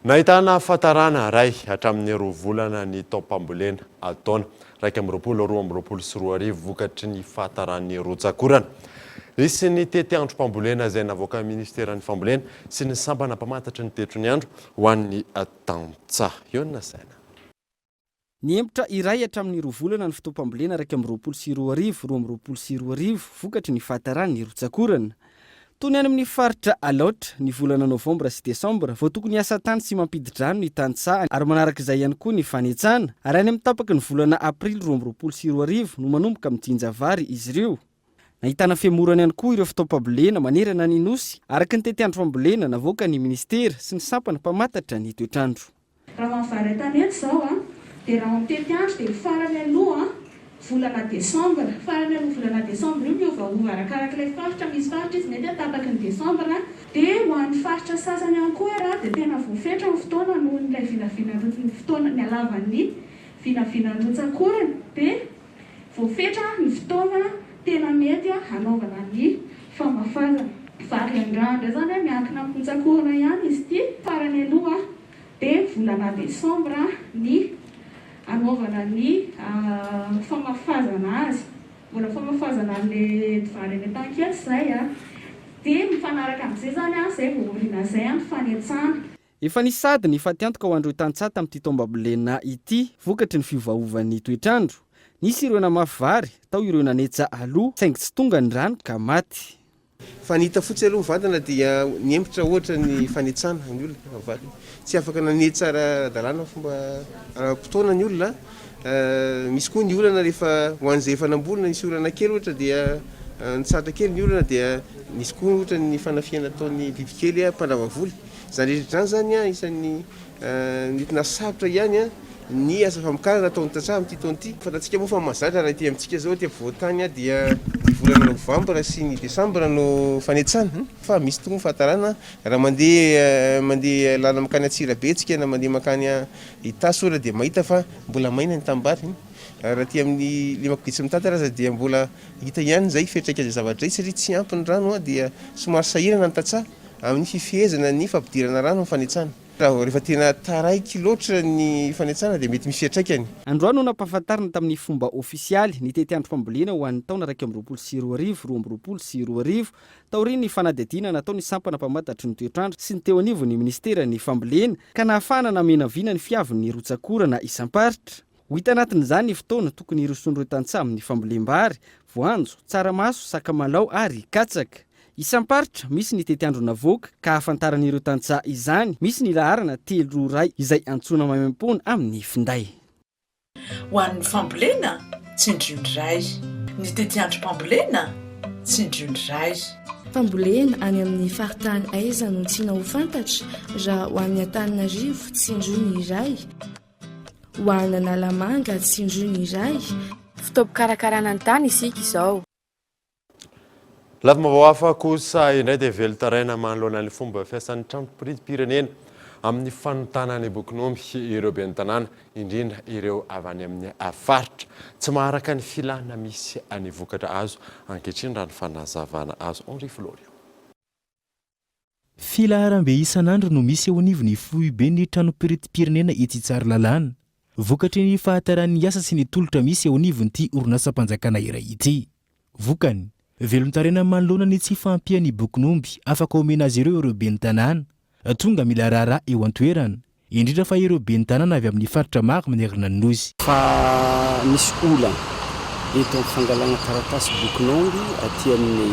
Nahitana fahatarana iray hatramin'ny roa volana ny taom-pambolena taona 2021 22 vokatry ny fahataran'ny rotsak'orana. Nisy ny tetiandrom-pambolena izay navoakan'ny Ministeran'ny Fambolena sy ny sampana mpamantatry ny toetry ny andro ho an'ny tantsaha. Eo ny nasaina.
Nihemotra iray hatramin'ny roa volana ny fotoam-pambolena 2021, 2022 vokatry ny fahataran'ny rotsak'orana. Toy ny any amin'ny faritra Alaotra, ny volana novambra sy desambra vao tokony hiasa tany sy mampidi-drano ny tantsaha ary manaraka izay ihany koa ny fanetsana, ary any amin'ny tapaky ny volana aprily 2022 no manomboka mijinja vary izy ireo. Nahitana fihemorana ihany koa ireo fotoam-pambolena manerana ny Nosy, araka ny tetiandrom-pambolena navoakan'ny minisitera sy ny sampana mpamantatra ny toetr'andro.
Raha ho an'ny vary an-tanety izao an, dia raha ao amin'ny tetiandro dia ny farany aloha volana desambra, farany aloha volana desambra io miovaova arakarak'ilay faritra, misy faritra izy mety hoe tapaky ny desambra, dia ho an'ny faritra sasany ihany koa ary dia tena voafetra ny fotoana noho ny ilay vinavinan'ny ny fotoana ny halavan'ny vinavinan'ny rotsak'orana dia voafetra ny fotoana tena mety hanaovana ny famafazana. Vary an-drano indray izany miankina amin'ny rotsak'orana ihany izy ity, farany aloha dia volana desambra ny anaovana ny famafazana azy, mbola famafazana an'ilay vary any an-tankely izay an, dia mifanaraka amin'izay izany an, izay vao aorianan'izay an ny fanetsana.
Efa nisy sahady ny fatiantoka ho an'ireo tantsaha tamin'ity taom-bambolena ity vokatry ny fiovaovan'ny toetr'andro. Nisy ireo namafy vary, tao ireo nanetsa aloha, saingy tsy tonga ny rano ka maty.
Fa ny hita fotsiny aloha mivantana dia nihemotra ohatra ny fanetsana ny olona mivantana. Tsy afaka nanetsa ara-dalàna fomba ara-potoana ny olona. Misy koa ny olana rehefa ho an'izay efa namboly na nisy orana kely ohatra dia nitsahatra kely ny orana dia nisy koa ohatra ny fanafihana ataon'ny bibikely mpandrava voly. Izany rehetra izany izany isan'ny Nentina sarotra ihany ny asa famokarana ataon'ny tantsaha amin'ity taona ity. Fantatsika moa fa mahazatra raha ety amintsika izao aty afovoan-tany dia ny volana.
volana novambra sy ny desambra no fanetsana fa misy tokoa ny fahatarana raha mandeha mandeha lalana mankany Antsirabe tsika na mandeha mankany Itasy ohatra dia mahita fa mbola maina ny tanimbary. Raha aty amin'ny lemaka Betsimitatatra aza dia mbola hita ihany izay fiantraikan'izay zavatra izay satria tsy ampy ny rano dia somary sahirana ny tantsaha amin'ny fifehezana ny fampidirana rano amin'ny fanetsana. Rehefa tena taraiky loatra ny fanetsana dia mety misy fiantraikany.
Androany no nampahafantarina tamin'ny fomba ofisialy ny tetiandrom-pambolena ho an'ny taona 2021, 2022, taorian'ny fanadihadiana nataon'ny sampana mpamantatry ny toetr'andro sy ny teo anivon'ny minisiteran'ny fambolena ka nahafahana naminavina ny fiavin'ny rotsak'orana isam-paritra. Ho hita anatin'izany ny fotoana tokony hirosoan'ireo tantsaha amin'ny fambolem-bary, voanjo, tsaramaso, sakamalao ary katsaka. Isam-paritra, misy ny tetiandro navoaka ka ahafantaran'ireo tantsaha izany. Misy ny laharana telo roa iray izay antsoina maimaimpoana amin'ny finday.
Ho an'ny fambolena, tsindrio ny iray. Ny tetiandrom-pambolena, tsindrio ny iray.
Fambolena any amin'ny faritany aiza no tiana ho fantatra? Raha ho an'ny Antananarivo, tsindrio ny iray. Ho an'Analamanga, tsindrio ny iray.
Fotoam-pikarakarana ny tany isika izao.
Lafim-baovao hafa kosa indray dia velon-taraina manoloana ny fomba fiasan'ny tranom-piridim-pirenena amin'ny fanontana ny bokin'omby ireo ben'ny tanàna, indrindra ireo avy any amin'ny faritra. Tsy maharaka ny filàna misy ny vokatra azo ankehitriny raha ny fanazavana azo. Henri Florio.
Filaharambe isan'andro no misy eo anivon'ny foiben'ny tranom-piritim-pirenena etsy Tsaralalàna, vokatry ny fahataran'ny asa sy ny tolotra misy eo anivon'ity orinasam-panjakana iray ity. Vokany, velon-taraina manoloana ny tsy fahampian'ny bokin'omby afaka omena azy ireo ireo ben'ny tanàna tonga mila raharaha eo an-toerana. Indrindra fa ireo ben'ny tanàna avy amin'ny faritra maro manerana ny Nosy.
Fa misy olana eto amin'ny fangalana taratasy bokin'omby aty amin'ny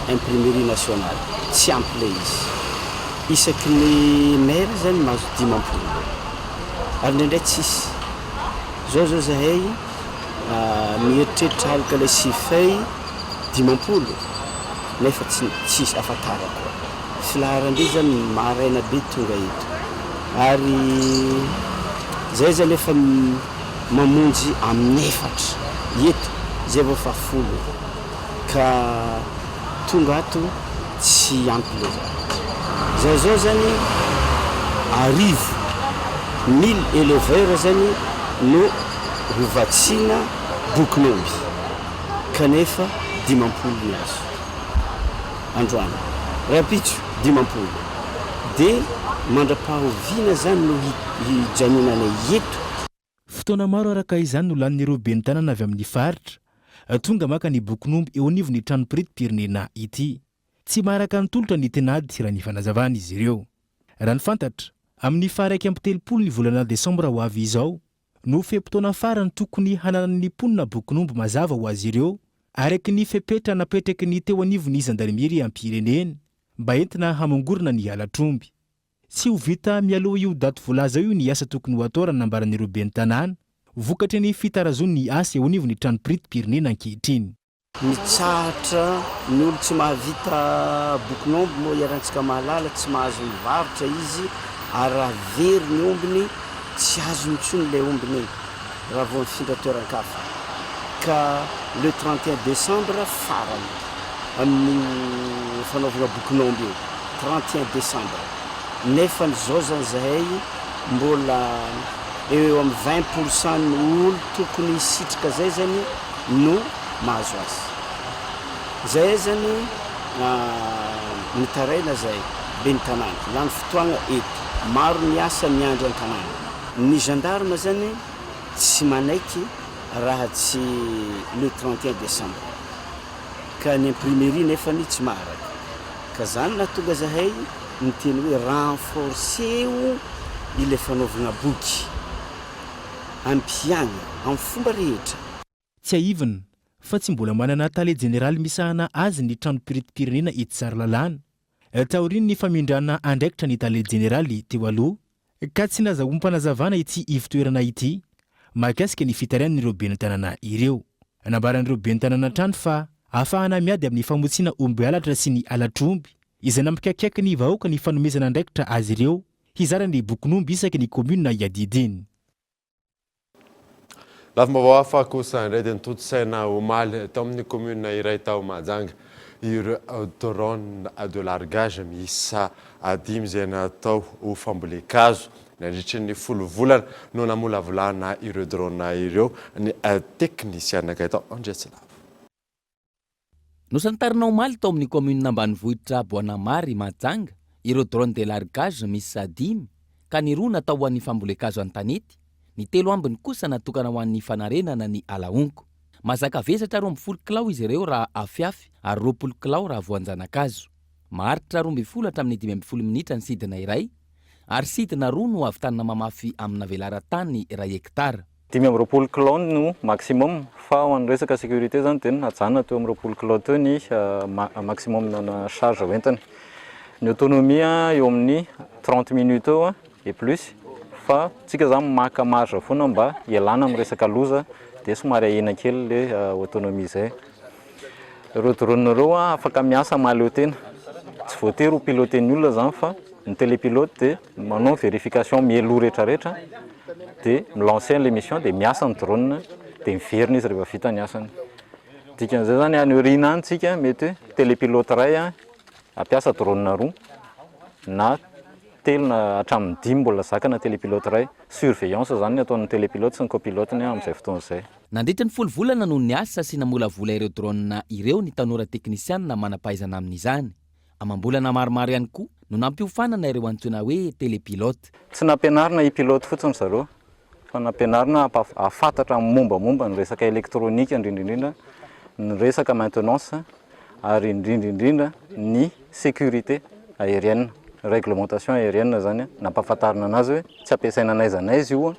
imprimerie nationale. Tsy ampy ilay izy. Isaky ny maire zany mahazo 50 ary indraindray tsisy. Zao zao zahay mieritreritra haloka ilay six feuilles 50 nefa tsy tsisy afa-tara koa. Filaharam-be zany maraina be tonga eto ary zay zany efa mamonjy amin'ny efatra eto zay vao fahafolo ka tonga ato tsy ampy le zavatra. Zay zao zany arivo, mille éleveurs zany no ho vatsiana bokin'omby kanefa 50 ny azo. androany, rahampitso 50, dia mandra-pahoviana zany no hijanonanay eto?
Fotoana maro araka izany no lanin'ireo ben'ny tanàna avy amin'ny faritra tonga maka ny bokin'omby eo anivon'ny tranom-piritim-pirenena ity. Tsy maharaka ny tolotra ny tinady raha ny fanazavan'izy ireo. Raha ny fantatra, amin'ny faha 31 ny volana desambra ho avy izao no fe-potoana farany tokony hananan'ny mponina bokin'omby mazava ho azy ireo araka ny fepetra napetraky ny teo anivon'ny zandarimeriam-pirenena mba entina hamongorana ny halatr'omby. Tsy ho vita mialoha io daty voalaza io ny asa tokony ho atao raha nambaran'ireo ben'ny tanàna, vokatry ny fitarazoan'ny asa eo anivon'ny tranom-piritim-pirenena ankehitriny.
Mitsahatra ny olo tsy mahavita bokin'omby moa iarahantsika mahalala tsy mahazo mivarotra izy ary raha very ny ombiny tsy azony intsony ilay ombiny iny raha vao mifindra toeran-kafa ka le 31 décembre farany amin'io fanaovana bokin'omby io 31 décembre nefany zao zany zahay mbola eo eo amin'ny 20 pour cent ny olo tokony hisitrika zay zany no mahazo azy. Zay zany mitaraina zay ben'ny tanàna, lany fotoagna eto, maro ny asa miandry an-tanàna. Ny gendarme zany tsy manaiky raha tsy le 31 décembre, ka ny imprimerie nefany tsy maharaka. Ka zany nahatonga zahay niteny hoe renforcer-o ilay fanaovagna boky, ampiagna amin'ny fomba rehetra.
Tsiahivina fa tsy mbola manana tale jeneraly misahana azy ny tranom-piritim-pirenena etsy Tsaralalàna, taorian'ny famindrana andraikitra ny tale jeneraly teo aloha, ka tsy nazahoam-panazavana ity ivontoerana ity mahakasika ny fitarihan'ireo ben'ny tanàna ireo. Nambaran'ireo ben'ny tanàna hatrany fa ahafahana miady amin'ny famotsiana omby halatra sy ny halatr'omby izay nampikaikaiky ny vahoaka ny fanomezana andraikitra azy ireo hizara ny bokin'omby isaky ny kaominina iadidiny.
Lafim-baovao hafa kosa indray dia notontosaina omaly tao amin'ny kaominina iray tao Mahajanga ireo drone de largage miisa dimy izay natao ho fambolen-kazo. Nandritry ny folo volana no namolavolana ireo drone ireo ny teknisiana Gaëtan Andriatsilavo.
Nosantarina omaly tao amin'ny kaominina ambanivohitra Boanamary, Mahajanga, ireo drone de largage miisa dimy, ka ny roa natao ho an'ny fambolen-kazo an-tanety, ny telo ambiny kosa natokana ho an'ny fanarenana ny ala honko. Mahazaka vesatra 12 kilao izy ireo raha afiafy ary 20 kilao raha voan-janakazo. Maharitra 12 hatramin'ny 15 minitra ny sidina iray, ary sidina roa no ahavitana mamafy amina velaran-tany iray hektara.
25 kilao no maximum fa ho an'ny resaka sécurité zany dia najanona teo amin'ny 20 kilao teo ny maximum na charge hoentiny. Ny autonomie eo amin'ny 30 minutes eo et plus fa tsika zany maka marge foana mba hialana amin'ny resaka loza dia somary ahena kely le autonomie zay. Ireo drone ireo afaka miasa mahaleo tena, tsy voatery ho piloten'ny olona zany fa ny télépilote dia manao ny vérification mialoha rehetra rehetra dia mi-lancer an'ilay mission dia miasa ny drone dia miverina izy rehefa vita ny asany. Dikan'izay zany any aoriana any tsika mety hoe télépilote iray hampiasa drone roa na telo na hatramin'ny dimy mbola zakana télépilote iray. Surveillance zany ny ataon'ny télépilote sy ny copilote-ny amin'izay fotoana izay.
Nandritra ny folo volana no niasa sy namolavola ireo drone ireo ny tanora teknisianina manam-pahaizana amin'izany. Amam-bolana maromaro ihany koa no nampiofanana ireo antsoina hoe télépilote.
Tsy nampianarina hi-pilote fotsiny ry zareo fa nampianarina hahafantatra ny mombamomba ny resaka elektronika indrindra indrindra, ny resaka maintenance ary indrindra indrindra ny sécurité aérienne, réglementation aérienne izany nampahafantarina anazy hoe tsy ampiasaina n'aiza n'aiza io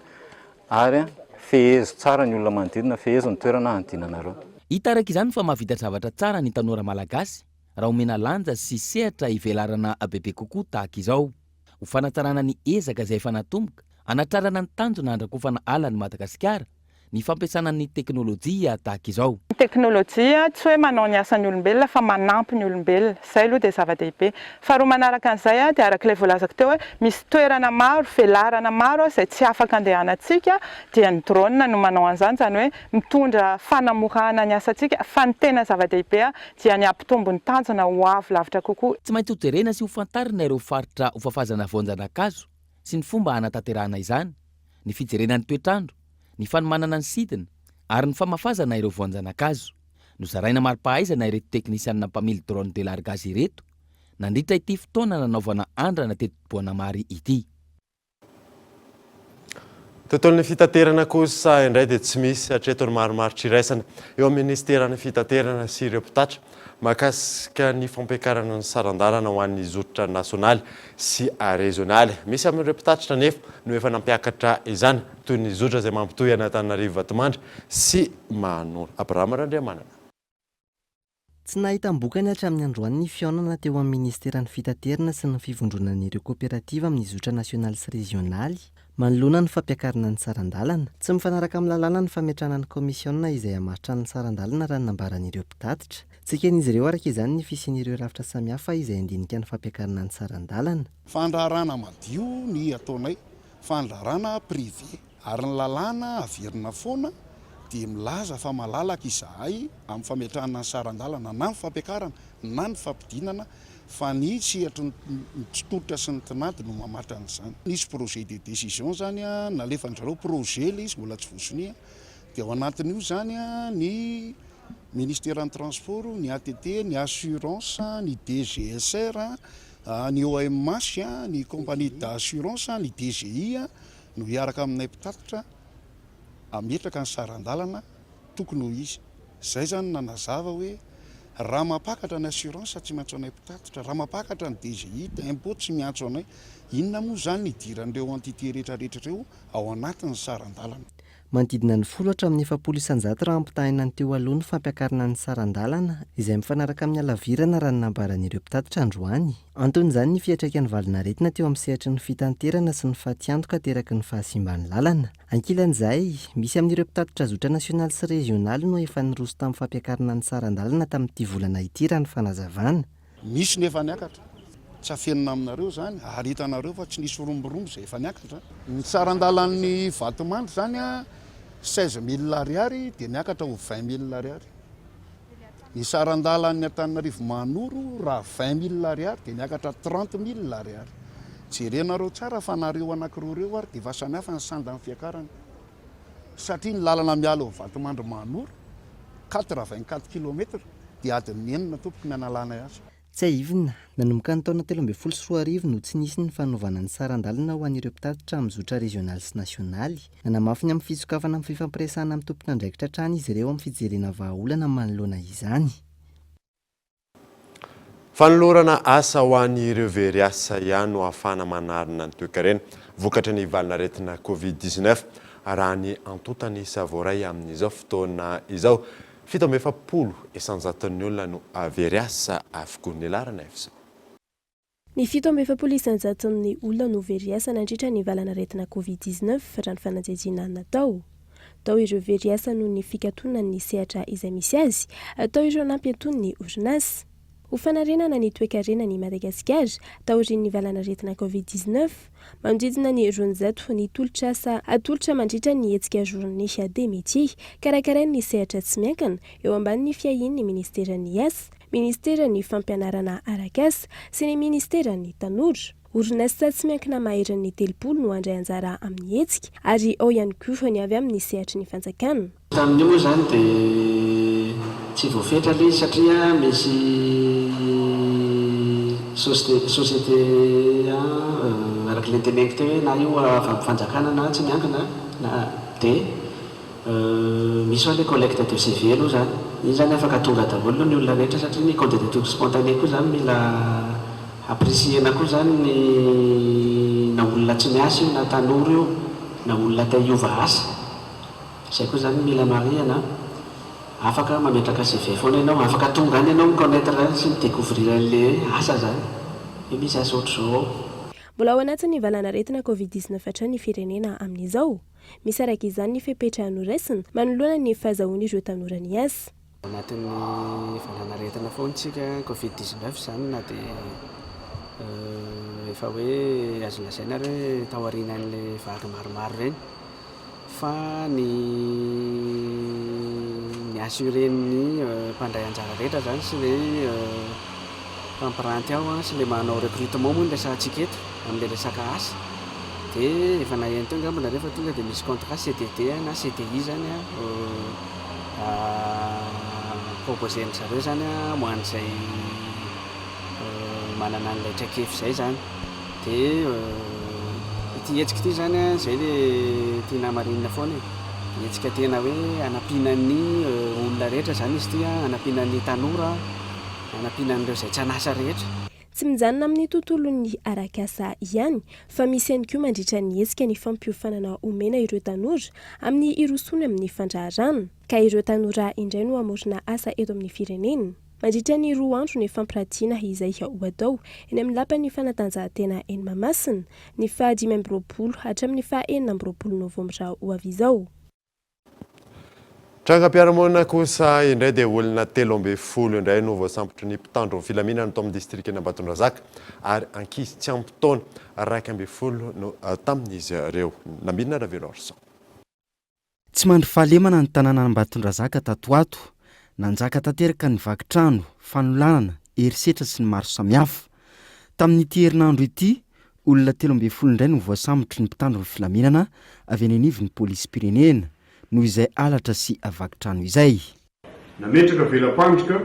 ary fehezo tsara ny olona manodidina, fehezo ny toerana hanidinanareo.
Hita araka izany fa mahavita zavatra tsara ny tanora malagasy raha omena lanja sy sehatra hivelarana bebe kokoa tahaka izao. Ho fanatsarana ny ezaka izay efa natomboka, hanatrarana ny tanjona handrakofana ala an'i Madagasikara, ny fampiasana ny teknolojia tahaka izao.
Ny teknolojia tsy hoe manao ny asan'ny olombelona fa manampy ny olombelona, izay aloha dia zava-dehibe. Faharoa manaraka an'izay dia araka ilay voalazako teo hoe misy toerana maro, velarana maro izay tsy afaka andehanantsika dia ny drone no manao an'izany, izany hoe mitondra fanamorana ny asantsika fa ny tena zava-dehibe dia ny hampitombo ny tanjona ho avo lavitra kokoa.
Tsy maintsy hojerena sy hofantarina ireo faritra hofafazana voan-janakazo sy ny fomba hanatanterahana izany, ny fijerena ny toetr'andro, ny fanomanana ny sidina ary ny famafazana ireo voan-janakazo. Nozaraina mari-pahaizana ireto teknisianina mpamily drone de largage ireto nandritra ity fotoana nanaovana andrana teto Boanamary ity.
Tontolon'ny fitaterana kosa indray dia tsy misy hatreto ny marimaritra iraisana eo amin'ny minisiteran'ny fitaterana sy ireo mpitatra mahakasika ny fampiakarana ny saran-dalana ho an'ny zotra nasionaly sy rezionaly. Misy amin'ireo mpitatitra anefa no efa nampiakatra izany toy ny zotra izay mampitohy an'Antananarivo Vatomandry sy Mahanoro. Abraham Randriamanana.
Tsy nahitam-bokany hatramin'ny androany ny fihaonana teo amin'ny minisiteran'ny Fitaterana sy ny fivondronan'ireo koperativa amin'ny zotra nasionaly sy rezionaly manoloana ny fampiakarana ny saran-dalana. Tsy mifanaraka amin'ny lalàna ny fametrahana ny kaomisiona izay hamaritra ny saran-dalana raha ny nambaran'ireo mpitatitra. Tsy eken'izy ireo araka izany ny fisian'ireo rafitra samihafa izay handinika ny fampiakarana ny saran-dalana.
Fandraharahana madio ny ataonay, fandraharahana privé. Ary ny lalàna averina foana dia milaza fa malalaka izahay amin'ny fametrahana ny saran-dalana na ny fampiakarana na ny fampidinana fa ny sehatry ny tolotra sy ny tinady no mamatra an'izany. Nisy projet de décision izany nalefan-dry zareo, projet ilay izy mbola tsy voasonia, dia ao anatin'io izany ny ministeran'ny transport, ny ATT, ny assurance, ny DGSR, ny OMH, ny compagnie d'assurance, ny DGI, no hiaraka aminay mpitatitra hametraka ny saran-dalana tokony ho izy. Izay izany nanazava hoe raha mampakatra ny assurance tsy miantso anay mpitatitra, raha mampakatra ny DGI, impôt tsy miantso anay. Inona moa izany ny hidiran'ireo entité rehetra rehetra ireo ao anatin'ny saran-dalana.
Manodidina ny folo hatramin'ny 40% raha ampitahaina ny teo aloha ny fampiakarana ny saran-dalana, izay mifanaraka amin'ny halavirana raha ny nambaran'ireo mpitatitra androany. Anton'izany ny fiantraikan'ny valanaretina teo amin'ny sehatry ny fitanterana sy ny fatiantoka ateraky ny fahasimban'ny lalana. Ankilan'izay, misy amin'ireo mpitatitra zotra nasionaly sy rezionaly no efa niroso tamin'ny fampiakarana ny saran-dalana tamin'ity volana ity raha ny fanazavana.
Nisy ny efa niakatra. Tsy afenina aminareo izany ary hitanareo fa tsy nisy romborombo izay efa niakatra. Ny saran-dalan'ny Vatomandry izany 16000 ariary dia niakatra ho 20000 ariary. Ny saran-dalan'ny Antananarivo Mahanoro raha 20000 ariary dia niakatra 30000 ariary. Jerenareo tsara fa nareo anankiroa ireo ary dia efa samihafa ny sandan'ny fiakarana. Satria ny lalana miala ao Vatomandry Mahanoro, 84 kilomètre, dia adin'ny enina tompoko ny analanay azy.
Tsiahivina, nanomboka ny taona 2013 no tsy nisy ny fanovana ny saran-dalana ho an'ireo mpitatitra amin'ny zotra rezionaly sy nasionaly. Nanamafy ny amin'ny fisokafana amin'ny fifampiresahana amin'ny tompon'andraikitra hatrany izy ireo amin'ny fijerena vahaolana manoloana izany.
Fanolorana asa ho an'ireo very asa ihany no ahafahana manarina ny toekarena vokatry ny valanaretina Covid 19, raha ny antontan'isa voaray amin'izao fotoana izao. 47 isan-jaton'ny olona no very asa avokoa. Ny laharana FZ.
Ny 47 isan-jaton'ny olona no very asa nandritra ny valanaretina Covid 19, raha ny fanadihadiana natao. Tao ireo very asa noho ny fikatonan'ny sehatra izay misy azy, tao ireo nampiantoan'ny orinasa. Ho fanarenana ny toekarenan' i Madagasikara taorian'ny valanaretina Covid 19, manodidina ny 200 ny tolotr'asa atolotra mandritra ny hetsika Journée des métiers karakarain'ny sehatra tsy miankina eo ambanin'ny fiahian'ny ministeran'ny Asa, ministeran'ny Fampianarana arak'asa sy ny ministeran'ny Tanora. Orinasa tsy miankina maherin'ny 30 no handray anjara amin'ny hetsika ary ao ihany koa ny avy amin'ny sehatry ny fanjakana.
Tamin'io moa izany dia tsy voafetra ilay izy satria misy société société araka ilay noteneniko teo hoe na io avy amin'ny fanjakana na tsy miankina na dia misy hoe ilay collecte de CV aloha izany. Iny izany afaka tonga daholo aloha ny olona rehetra satria ny candidature spontanée koa izany mila apprécier-na koa izany ny na olona tsy miasa io na tanora io na olona te hiova asa. Izay koa izany mila marihana an! Afaka mametraka CV foana ianao, afaka tonga any ianao mi-connaitre sy mi-decouvrir an'le asa izany, hoe misy asa ohatr'izao ao.
Mbola ao anatin'ny valanaretina Covid 19 hatrany ny firenena amin'izao. Misy araka izany ny fepetra noraisina manoloana ny fahazahoan'ireo tanora ny asa.
Ao anatin'ny valanaretina foana isika, Covid 19 izany na dia efa hoe azo lazaina ary hoe taorianan'ilay vague maromaro ireny. Fa ny ny assurer-n'ny mpandray anjara rehetra izany sy ilay mpampiranty ao sy ilay manao recrutement moa no resahantsika eto amin'ilay resaka asa dia efa naheno teo angamba nareo fa tonga dia misy contrat CDD na CDI izany proposer-ndry zareo izany ho an'izay manana an'ilay traikefa izay izany. Dia ity hetsika ity izany an, izay ilay tiana hamarinina foana e. Hetsika tena hoe hanampiana ny olona rehetra izany izy ity an, hanampiana ny tanora, hanampiana an'ireo izay tsy an'asa rehetra.
Tsy mijanona amin'ny tontolon'ny arak'asa ihany fa misy ihany koa mandritra ny hetsika ny fampiofanana omena ireo tanora amin'ny hirosoany amin'ny fandraharana. Ka ireo tanora indray no hamorona asa eto amin'ny firenena. Mandritra ny roa andro ny fampiratiana izay ho atao eny amin'ny Lapan'ny fanatanjahantena eny Mahamasina, ny faha 25 hatramin'ny faha 26 novambra ho avy izao.
Trangam-piarahamonina kosa indray dia olona 13 indray no voasambotry ny mpitandro ny filaminana tao amin'ny distrikan'Ambatondrazaka ary ankizy tsy ampy taona 11 no tamin'izy ireo. Nambinina Raveloarison.
Tsy mandry fahalemana ny tanànan'Ambatondrazaka tato ho ato. Nanjaka tanteraka ny vaky trano, fanolanana, herisetra sy ny maro samihafa. Tamin'ity herinandro ity, olona 13 indray no voasambotry ny mpitandro ny filaminana avy eny anivon'ny polisim-pirenena, noho izay halatra sy vaky trano izay.
Nametraka vela-pandrika,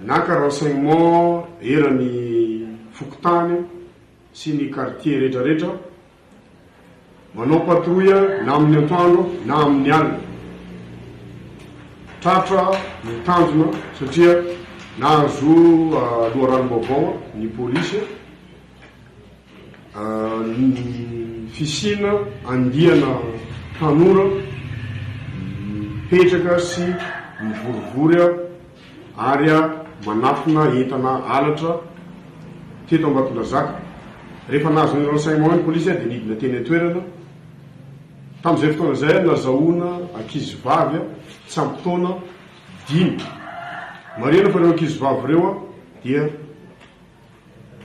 naka renseignement eran'ny fokontany sy ny quartier rehetrarehetra Manao patrouille na amin'ny antoandro na amin'ny alina. Tratra ny tanjona satria nahazo loharanom-baovao ny polisy ny fisiana andiana tanora mipetraka sy mivorivory ary manafina entana halatra teto Ambatondrazaka. Rehefa nahazo ny renseignement ny polisy dia nidina teny an-toerana. Tamin'izay fotoana izay nazahoana ankizivavy tsy ampy taona dimy. Marihana fa ireo ankizivavy ireo dia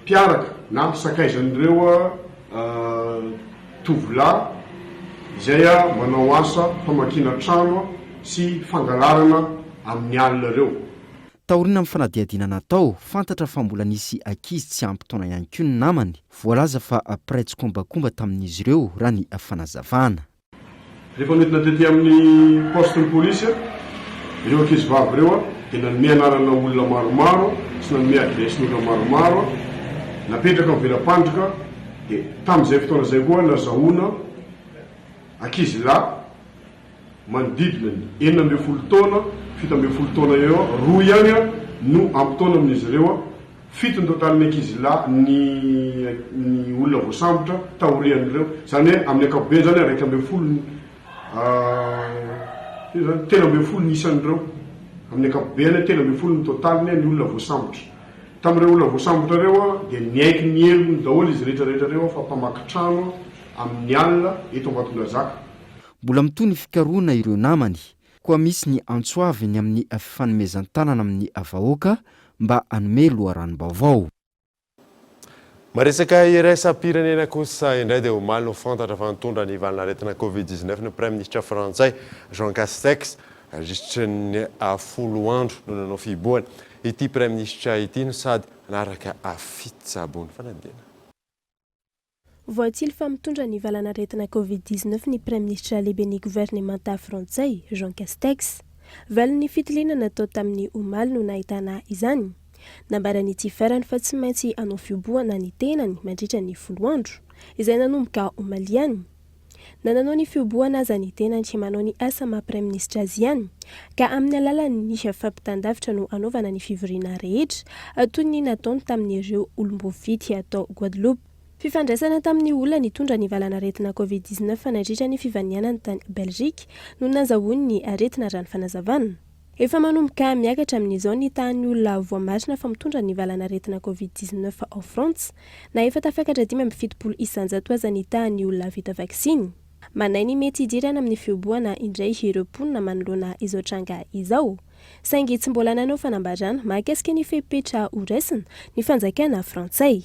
mpiaraka na sakaizan'ireo tovolahy. izay manao asa famakiana trano sy fangalarana amin'ny alina ireo.
Taorian'ny fanadihadiana natao, fantatra fa mbola nisy ankizy tsy ampy taona ihany koa ny namany, voalaza fa mpiray tsikombakomba tamin'izy ireo raha ny fanazavana.
Rehefa nentina tety amin'ny poste ny polisy ireo ankizivavy ireo dia nanome anarana olona maromaro sy nanome adiresin'olona maromaro, napetraka ny vela-pandrika dia tamin'izay fotoana izay koa nazahoana ankizilahy manodidina ny 16 taona, 17 taona eo eo, roa ihany no ampy taona amin'izy ireo, fito ny totalin'ny ankizy lahy ny ny olona voasambotra taorian'ireo, izany hoe amin'ny ankapobeny izany 11 ny firy izany, 13 ny isan'ireo, amin'ny ankapobeny 13 ny totaliny ny olona voasambotra. Tamin'ireo olona voasambotra ireo dia niaiky ny helony daholo izy rehetra rehetra ireo fa mpamaky trano amin'ny alina eto Ambatondrazaka.
Mbola mitohy ny fikarohana ireo namany, koa misy ny antso avy ny amin'ny fifanomezan-tanana amin'ny vahoaka mba hanome loharanom-baovao.
Maresaka iraisam-pirenena kosa indray dia omaly no fantatra fa nitondra ny valanaretina Covid 19 ny Praiminisitra frantsay Jean Castex. Nandritra ny folo andro no nanao fihibohana ity Praiminisitra ity no sady nanaraka fitsaboana. Fanadihadiana.
Voatsily fa mitondra ny valanaretina Covid 19 ny Praiminisitra lehiben'ny governemanta frantsay, Jean Castex. Valin'ny fitiliana natao tamin'ny omaly no nahitana izany. Nambaran'ity farany fa tsy maintsy hanao fihobohana ny tenany mandritra ny folo andro, izay nanomboka omaly ihany. Na nanao ny fihobohana aza ny tenany, manao ny asa maha Praiminisitra azy ihany, ka amin'ny alalan'ny fampitan-davitra no hanaovana ny fivoriana rehetra, toy ny nataony tamin'ireo olom-boafidy tao Guadeloupe. Fifandraisana tamin'ny olona nitondra ny valanaretina Covid 19 nandritra ny fivanianany tany Belgique no nazahoany ny aretina raha ny fanazavana. Efa manomboka miakatra amin'izao ny tahan'ny olona voamarina fa mitondra ny valanaretina Covid 19 ao Frantsa, na efa tafakatra 75% aza ny tahan'ny olona vita vaksiny. Manahy ny mety hidirana amin'ny fihobohana indray ireo mponina manoloana izao tranga izao. Saingy tsy mbola nanao fanambarana mahakasika ny fepetra horaisina ny fanjakana frantsay.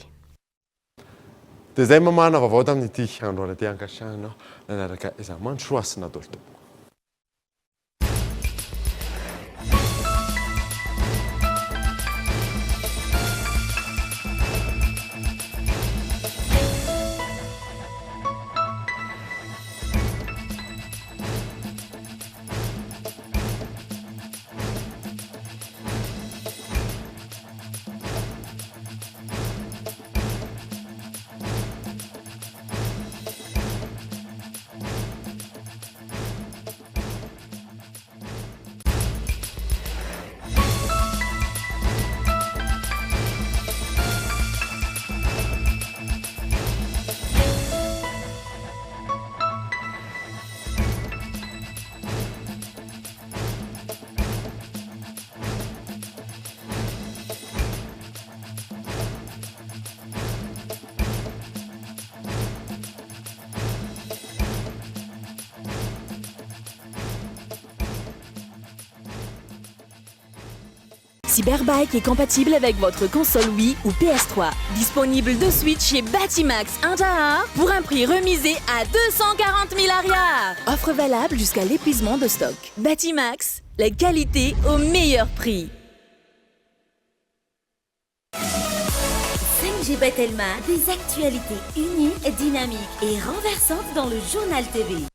Dia izay mamahana vaovao tamin'ity androany ity ankasitrahana nanaraka izany mandrosoa hasina daholo tompoko.
Cyberbike est compatible avec votre console Wii ou PS3. Disponible de suite chez Batimax Intahar pour un prix remisé à 240 000 ariary. Offre valable jusqu'à l'épuisement de stock. Batimax, la qualité au meilleur prix.
5G by Telma, des actualités uniques, dynamiques et renversantes dans le journal TV.